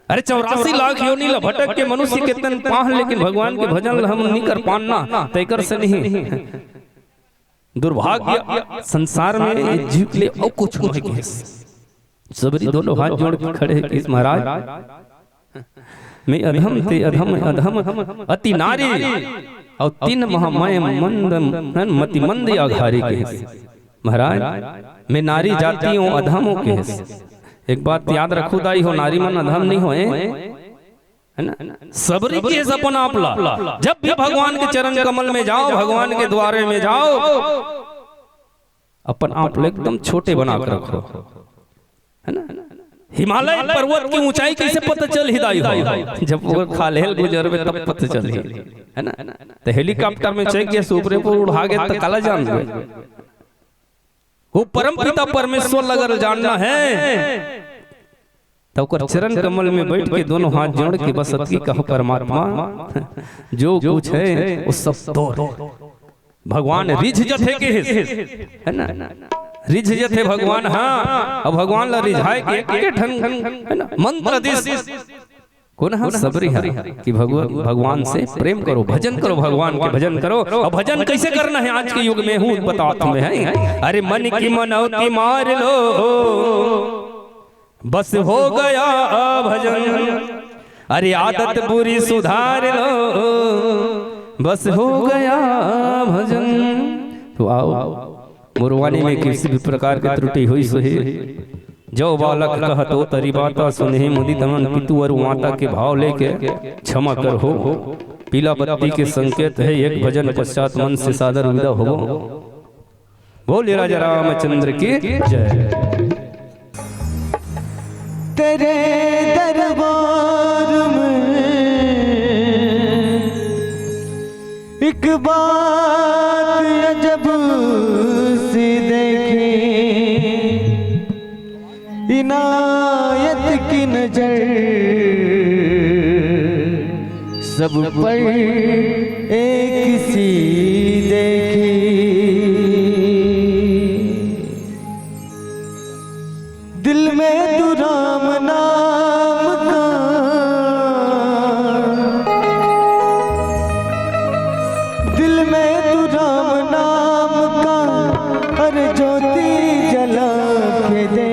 अरे, चौरासी लाख योनि ला भटक के मनुष्य के तन पाह, लेकिन भगवान के भजन ला हम नहीं कर पान ना, तेकर से नहीं। दुर्भाग्य संसार में जीव के लिए अउ कुछ नहीं हे। सबरी दोनों हाथ जोड़ के खड़े हे कहिस, महाराज, मैं अधम ते अधम, अधम अति नारी, अउ तिन महा मय मंद, मति मंद अघारी कहिस। महाराज, मैं नारी जाति हूँ, अधम हूँ कहिस। एक बात याद रखो दाई हो, नारी मन अधम नहीं होय, है ना? सबरी कहिस अपन आप ला। जब भी भगवान के चरण कमल में जाओ, भगवान के द्वारे में जाओ, अपन आप ला एकदम छोटे बना के रखो, है ना? हिमालय पर्वत की ऊंचाई कैसे पता चलही दाई हो? जब वो खाल्हे ल गुजरबे तब पता चलही, है ना? तो हेलीकॉप्टर में चढ़ के ऊपरे पर उड़ागे तो काला जानबे। वो परमपिता परमेश्वर ला अगर जानना हे, त ओकर चरण कमल में बैठ के दोनों हाथ जोड़ के बस अतकी कहो, "परमात्मा, जो कुछ हे, वो सब तोर।" भगवान रिझ जथे कहिस, है ना? रिझ जथे भगवान, हाँ, अउ भगवान ला रिझाए के एक ठन, है ना, मंत्र दिस। कोन हा? सबरी हा कि भगव-, भगवान से प्रेम करो, भजन करो, भगवान के भजन करो। अउ भजन कैसे करना हे आज के युग में, हूँ बतात में हे। अरे, मन की मनौती मार लो, बस हो गया भजन। अरे, आदत बुरी सुधार लो, बस हो गया भजन। तो आओ, मोर वाणी में किसी भी प्रकार के त्रुटि होइस होही, जो बालक कहत ओ तरी बाता, सुनहि मुदित मन पितु अरु माता के भाव लेके क्षमा करहू। पीला बत्ती के संकेत हे, एक भजन पश्चात मन से सादर विदा होबो। बोलिए राजा रामचंद्र की जय। तेरे दरबार में एक बात अजब सी देखी, इनायत की नजर सब पर एक सी देखी। दिल में तू राम नाम का, दिल में तू राम नाम का, अरे ज्योति जला के दे।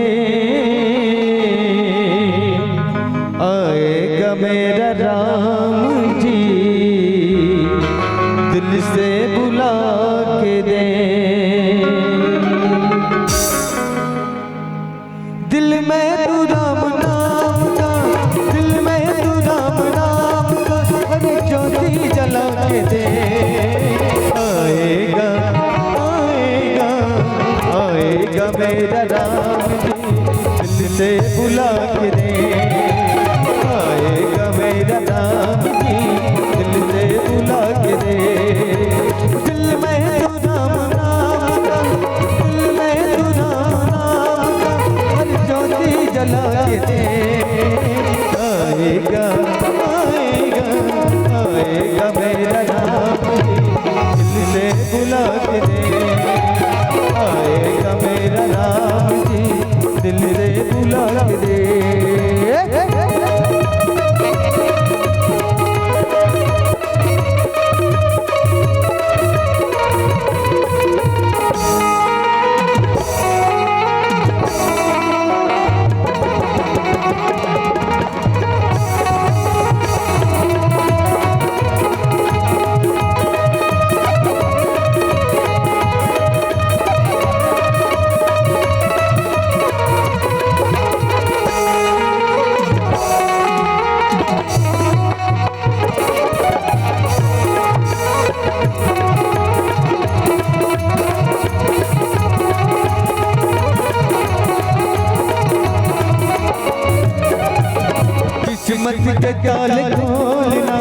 आएगा मेरा राम जी, दिल से बुला के दे। दिल में तू राम नाम का, दिल में तू राम नाम का, अरे ज्योति जला के दे। आएगा, आएगा, आएगा मेरा राम जी, दिल से बुला के दे। आएगा मेरा राम जी, दिल से बुला के दे। दिल में तू राम नाम का, दिल में तू राम नाम का, हर ज्योति जला के दे। आएगा, आएगा, आएगा मेरा राम जी, दिल से बुला के दे। आएगा मेरा राम जी, दिल से बुला के दे। किस्मत के ताले खोलना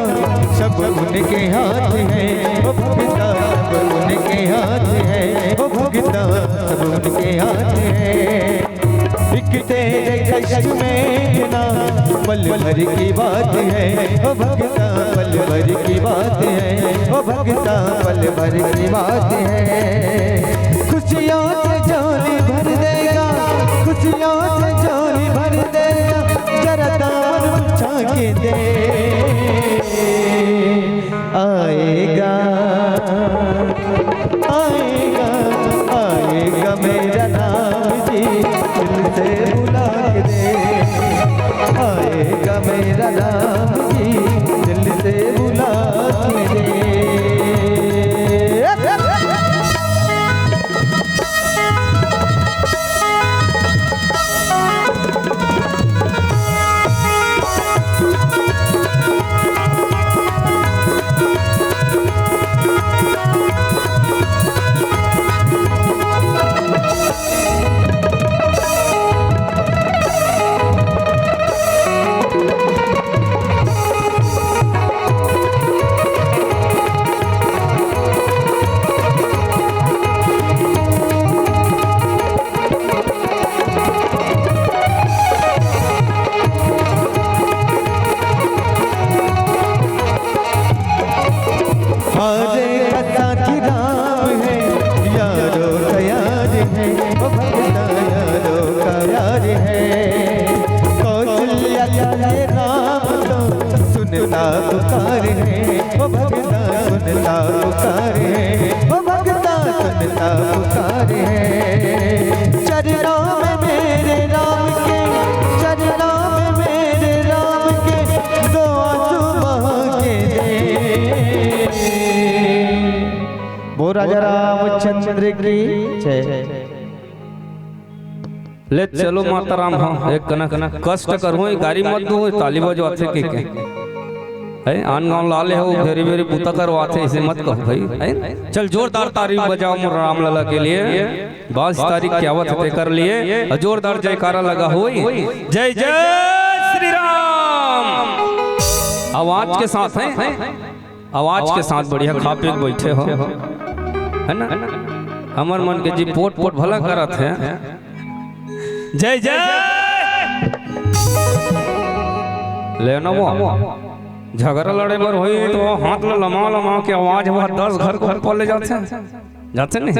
सब उनके हाथ है, ओ भगता, सब उनके हाथ है, ओ भगता, सब उनके हाथ है। एक तेरे कष्ट में ना पल भर की बात है, ओ भगता, पल भर की बात है, ओ भगता, पल भर की बात है। खुशियों से झोली भर देगा, खुशियों से झोली भर देगा, जरा दामन बिछा के दे। आएगा, आएगा, आएगा मेरा राम जी, दिल से बुला के दे। आएगा मेरा राम जी, दिल से बुला के दे। हरे का साथी राम है, यारो का यार है, ओ भगता यारो का यार है। कौशल्या का ये राम तो सुनता पुकार है, ओ भगता सुनता पुकार है, ओ भगता सुनता पुकार है। चरणों में मेरे राम के, चरणों में मेरे राम के, दो आंसू बहा के दे। बोल राजा रामचंद्र की जय। ले चलो माता राम, हाँ, एक कनक कष्ट करहूँ, गारी मत दो, ताली बजवाथे के, के। है, आन गाँव ला ले हो, भेरी भेरी बूता करवाथे, इसे मत कहो भाई, है? चल जोरदार ताली बजाओ मोर राम लला के लिए। बाईस तारीख के आवत हे तेकर लिए, और जोरदार जयकारा लगा होई। जय जय श्री राम। आवाज के साथ है, आवाज के साथ बढ़िया खा पी के बैठे हो, है ना? हमर मन के जी पोट पोट भला करत है। जय जय। ले ना वो झगड़ा लड़े बर होई तो हाथ ल लमा लमा के आवाज हुआ दस घर को ऊपर ले जाते हैं, जाते नहीं।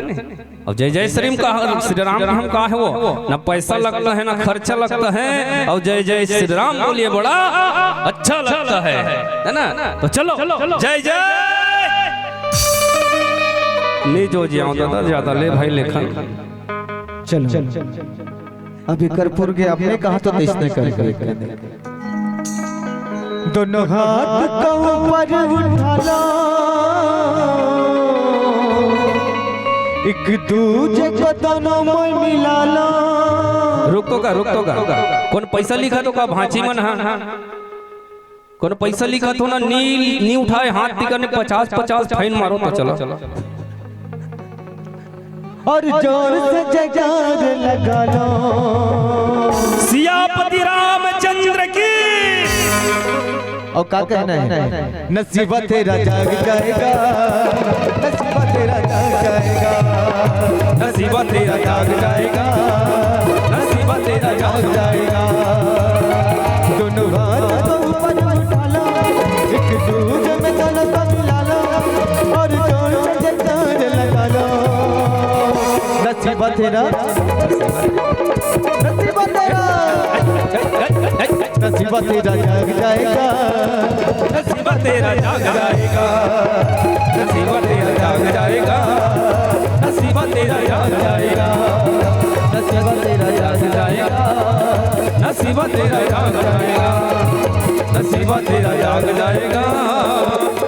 और जय जय श्री राम का, श्री राम का हम का है वो, ना पैसा लगता है ना खर्चा लगता है। और जय जय श्री राम बोलिए बड़ा अच्छा लगता है, है ना? तो चलो जय जय। नी जो जियाओ दादा ज्यादा ले भाई लेखन। चलो अभी कर्पूर के आपने कहा तो तैसने कर कर दोनों हाथ का ऊपर उठा लो, एक दूजे को दोनों में मिला लो। रुक तो का, रुक तो का। कौन पैसा लिखा तो का भांची मन हा? कौन पैसा लिखा तो ना नी, नी उठाए हाथ दिखा ने पचास पचास फाइन मारो तो चला। और जोर से जयकार लगा लो। सियापति रामचंद्र की। और का कहना है? नसीबा तेरा जाग जाएगा, नसीबा तेरा जाग जाएगा, नसीबा तेरा जाग जाएगा, नसीबा तेरा जाग जाएगा। दोनों हाथ को ऊपर उठा लो, एक दूजे में दोनों को मिला लो और जोर से जयकार लगा लो। नसीबा तेरा, नसीबा तेरा, नसीबा तेरा जाग जाएगा। नसीबा तेरा जाग जाएगा, नसीबा तेरा जाग जाएगा, नसीबा तेरा जाग जाएगा, नसीबा तेरा जाग जाएगा, नसीबा तेरा जाग जाएगा, नसीबा तेरा जाग जाएगा,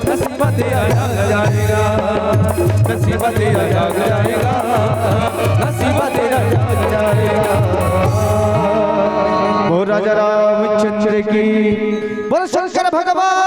नसीबा तेरा जाग जाएगा, नसीबा तेरा जाग जाएगा, नसीबा तेरा जाग जाएगा। बोल राजा रामचंद्र की, बोल शंकर भगवान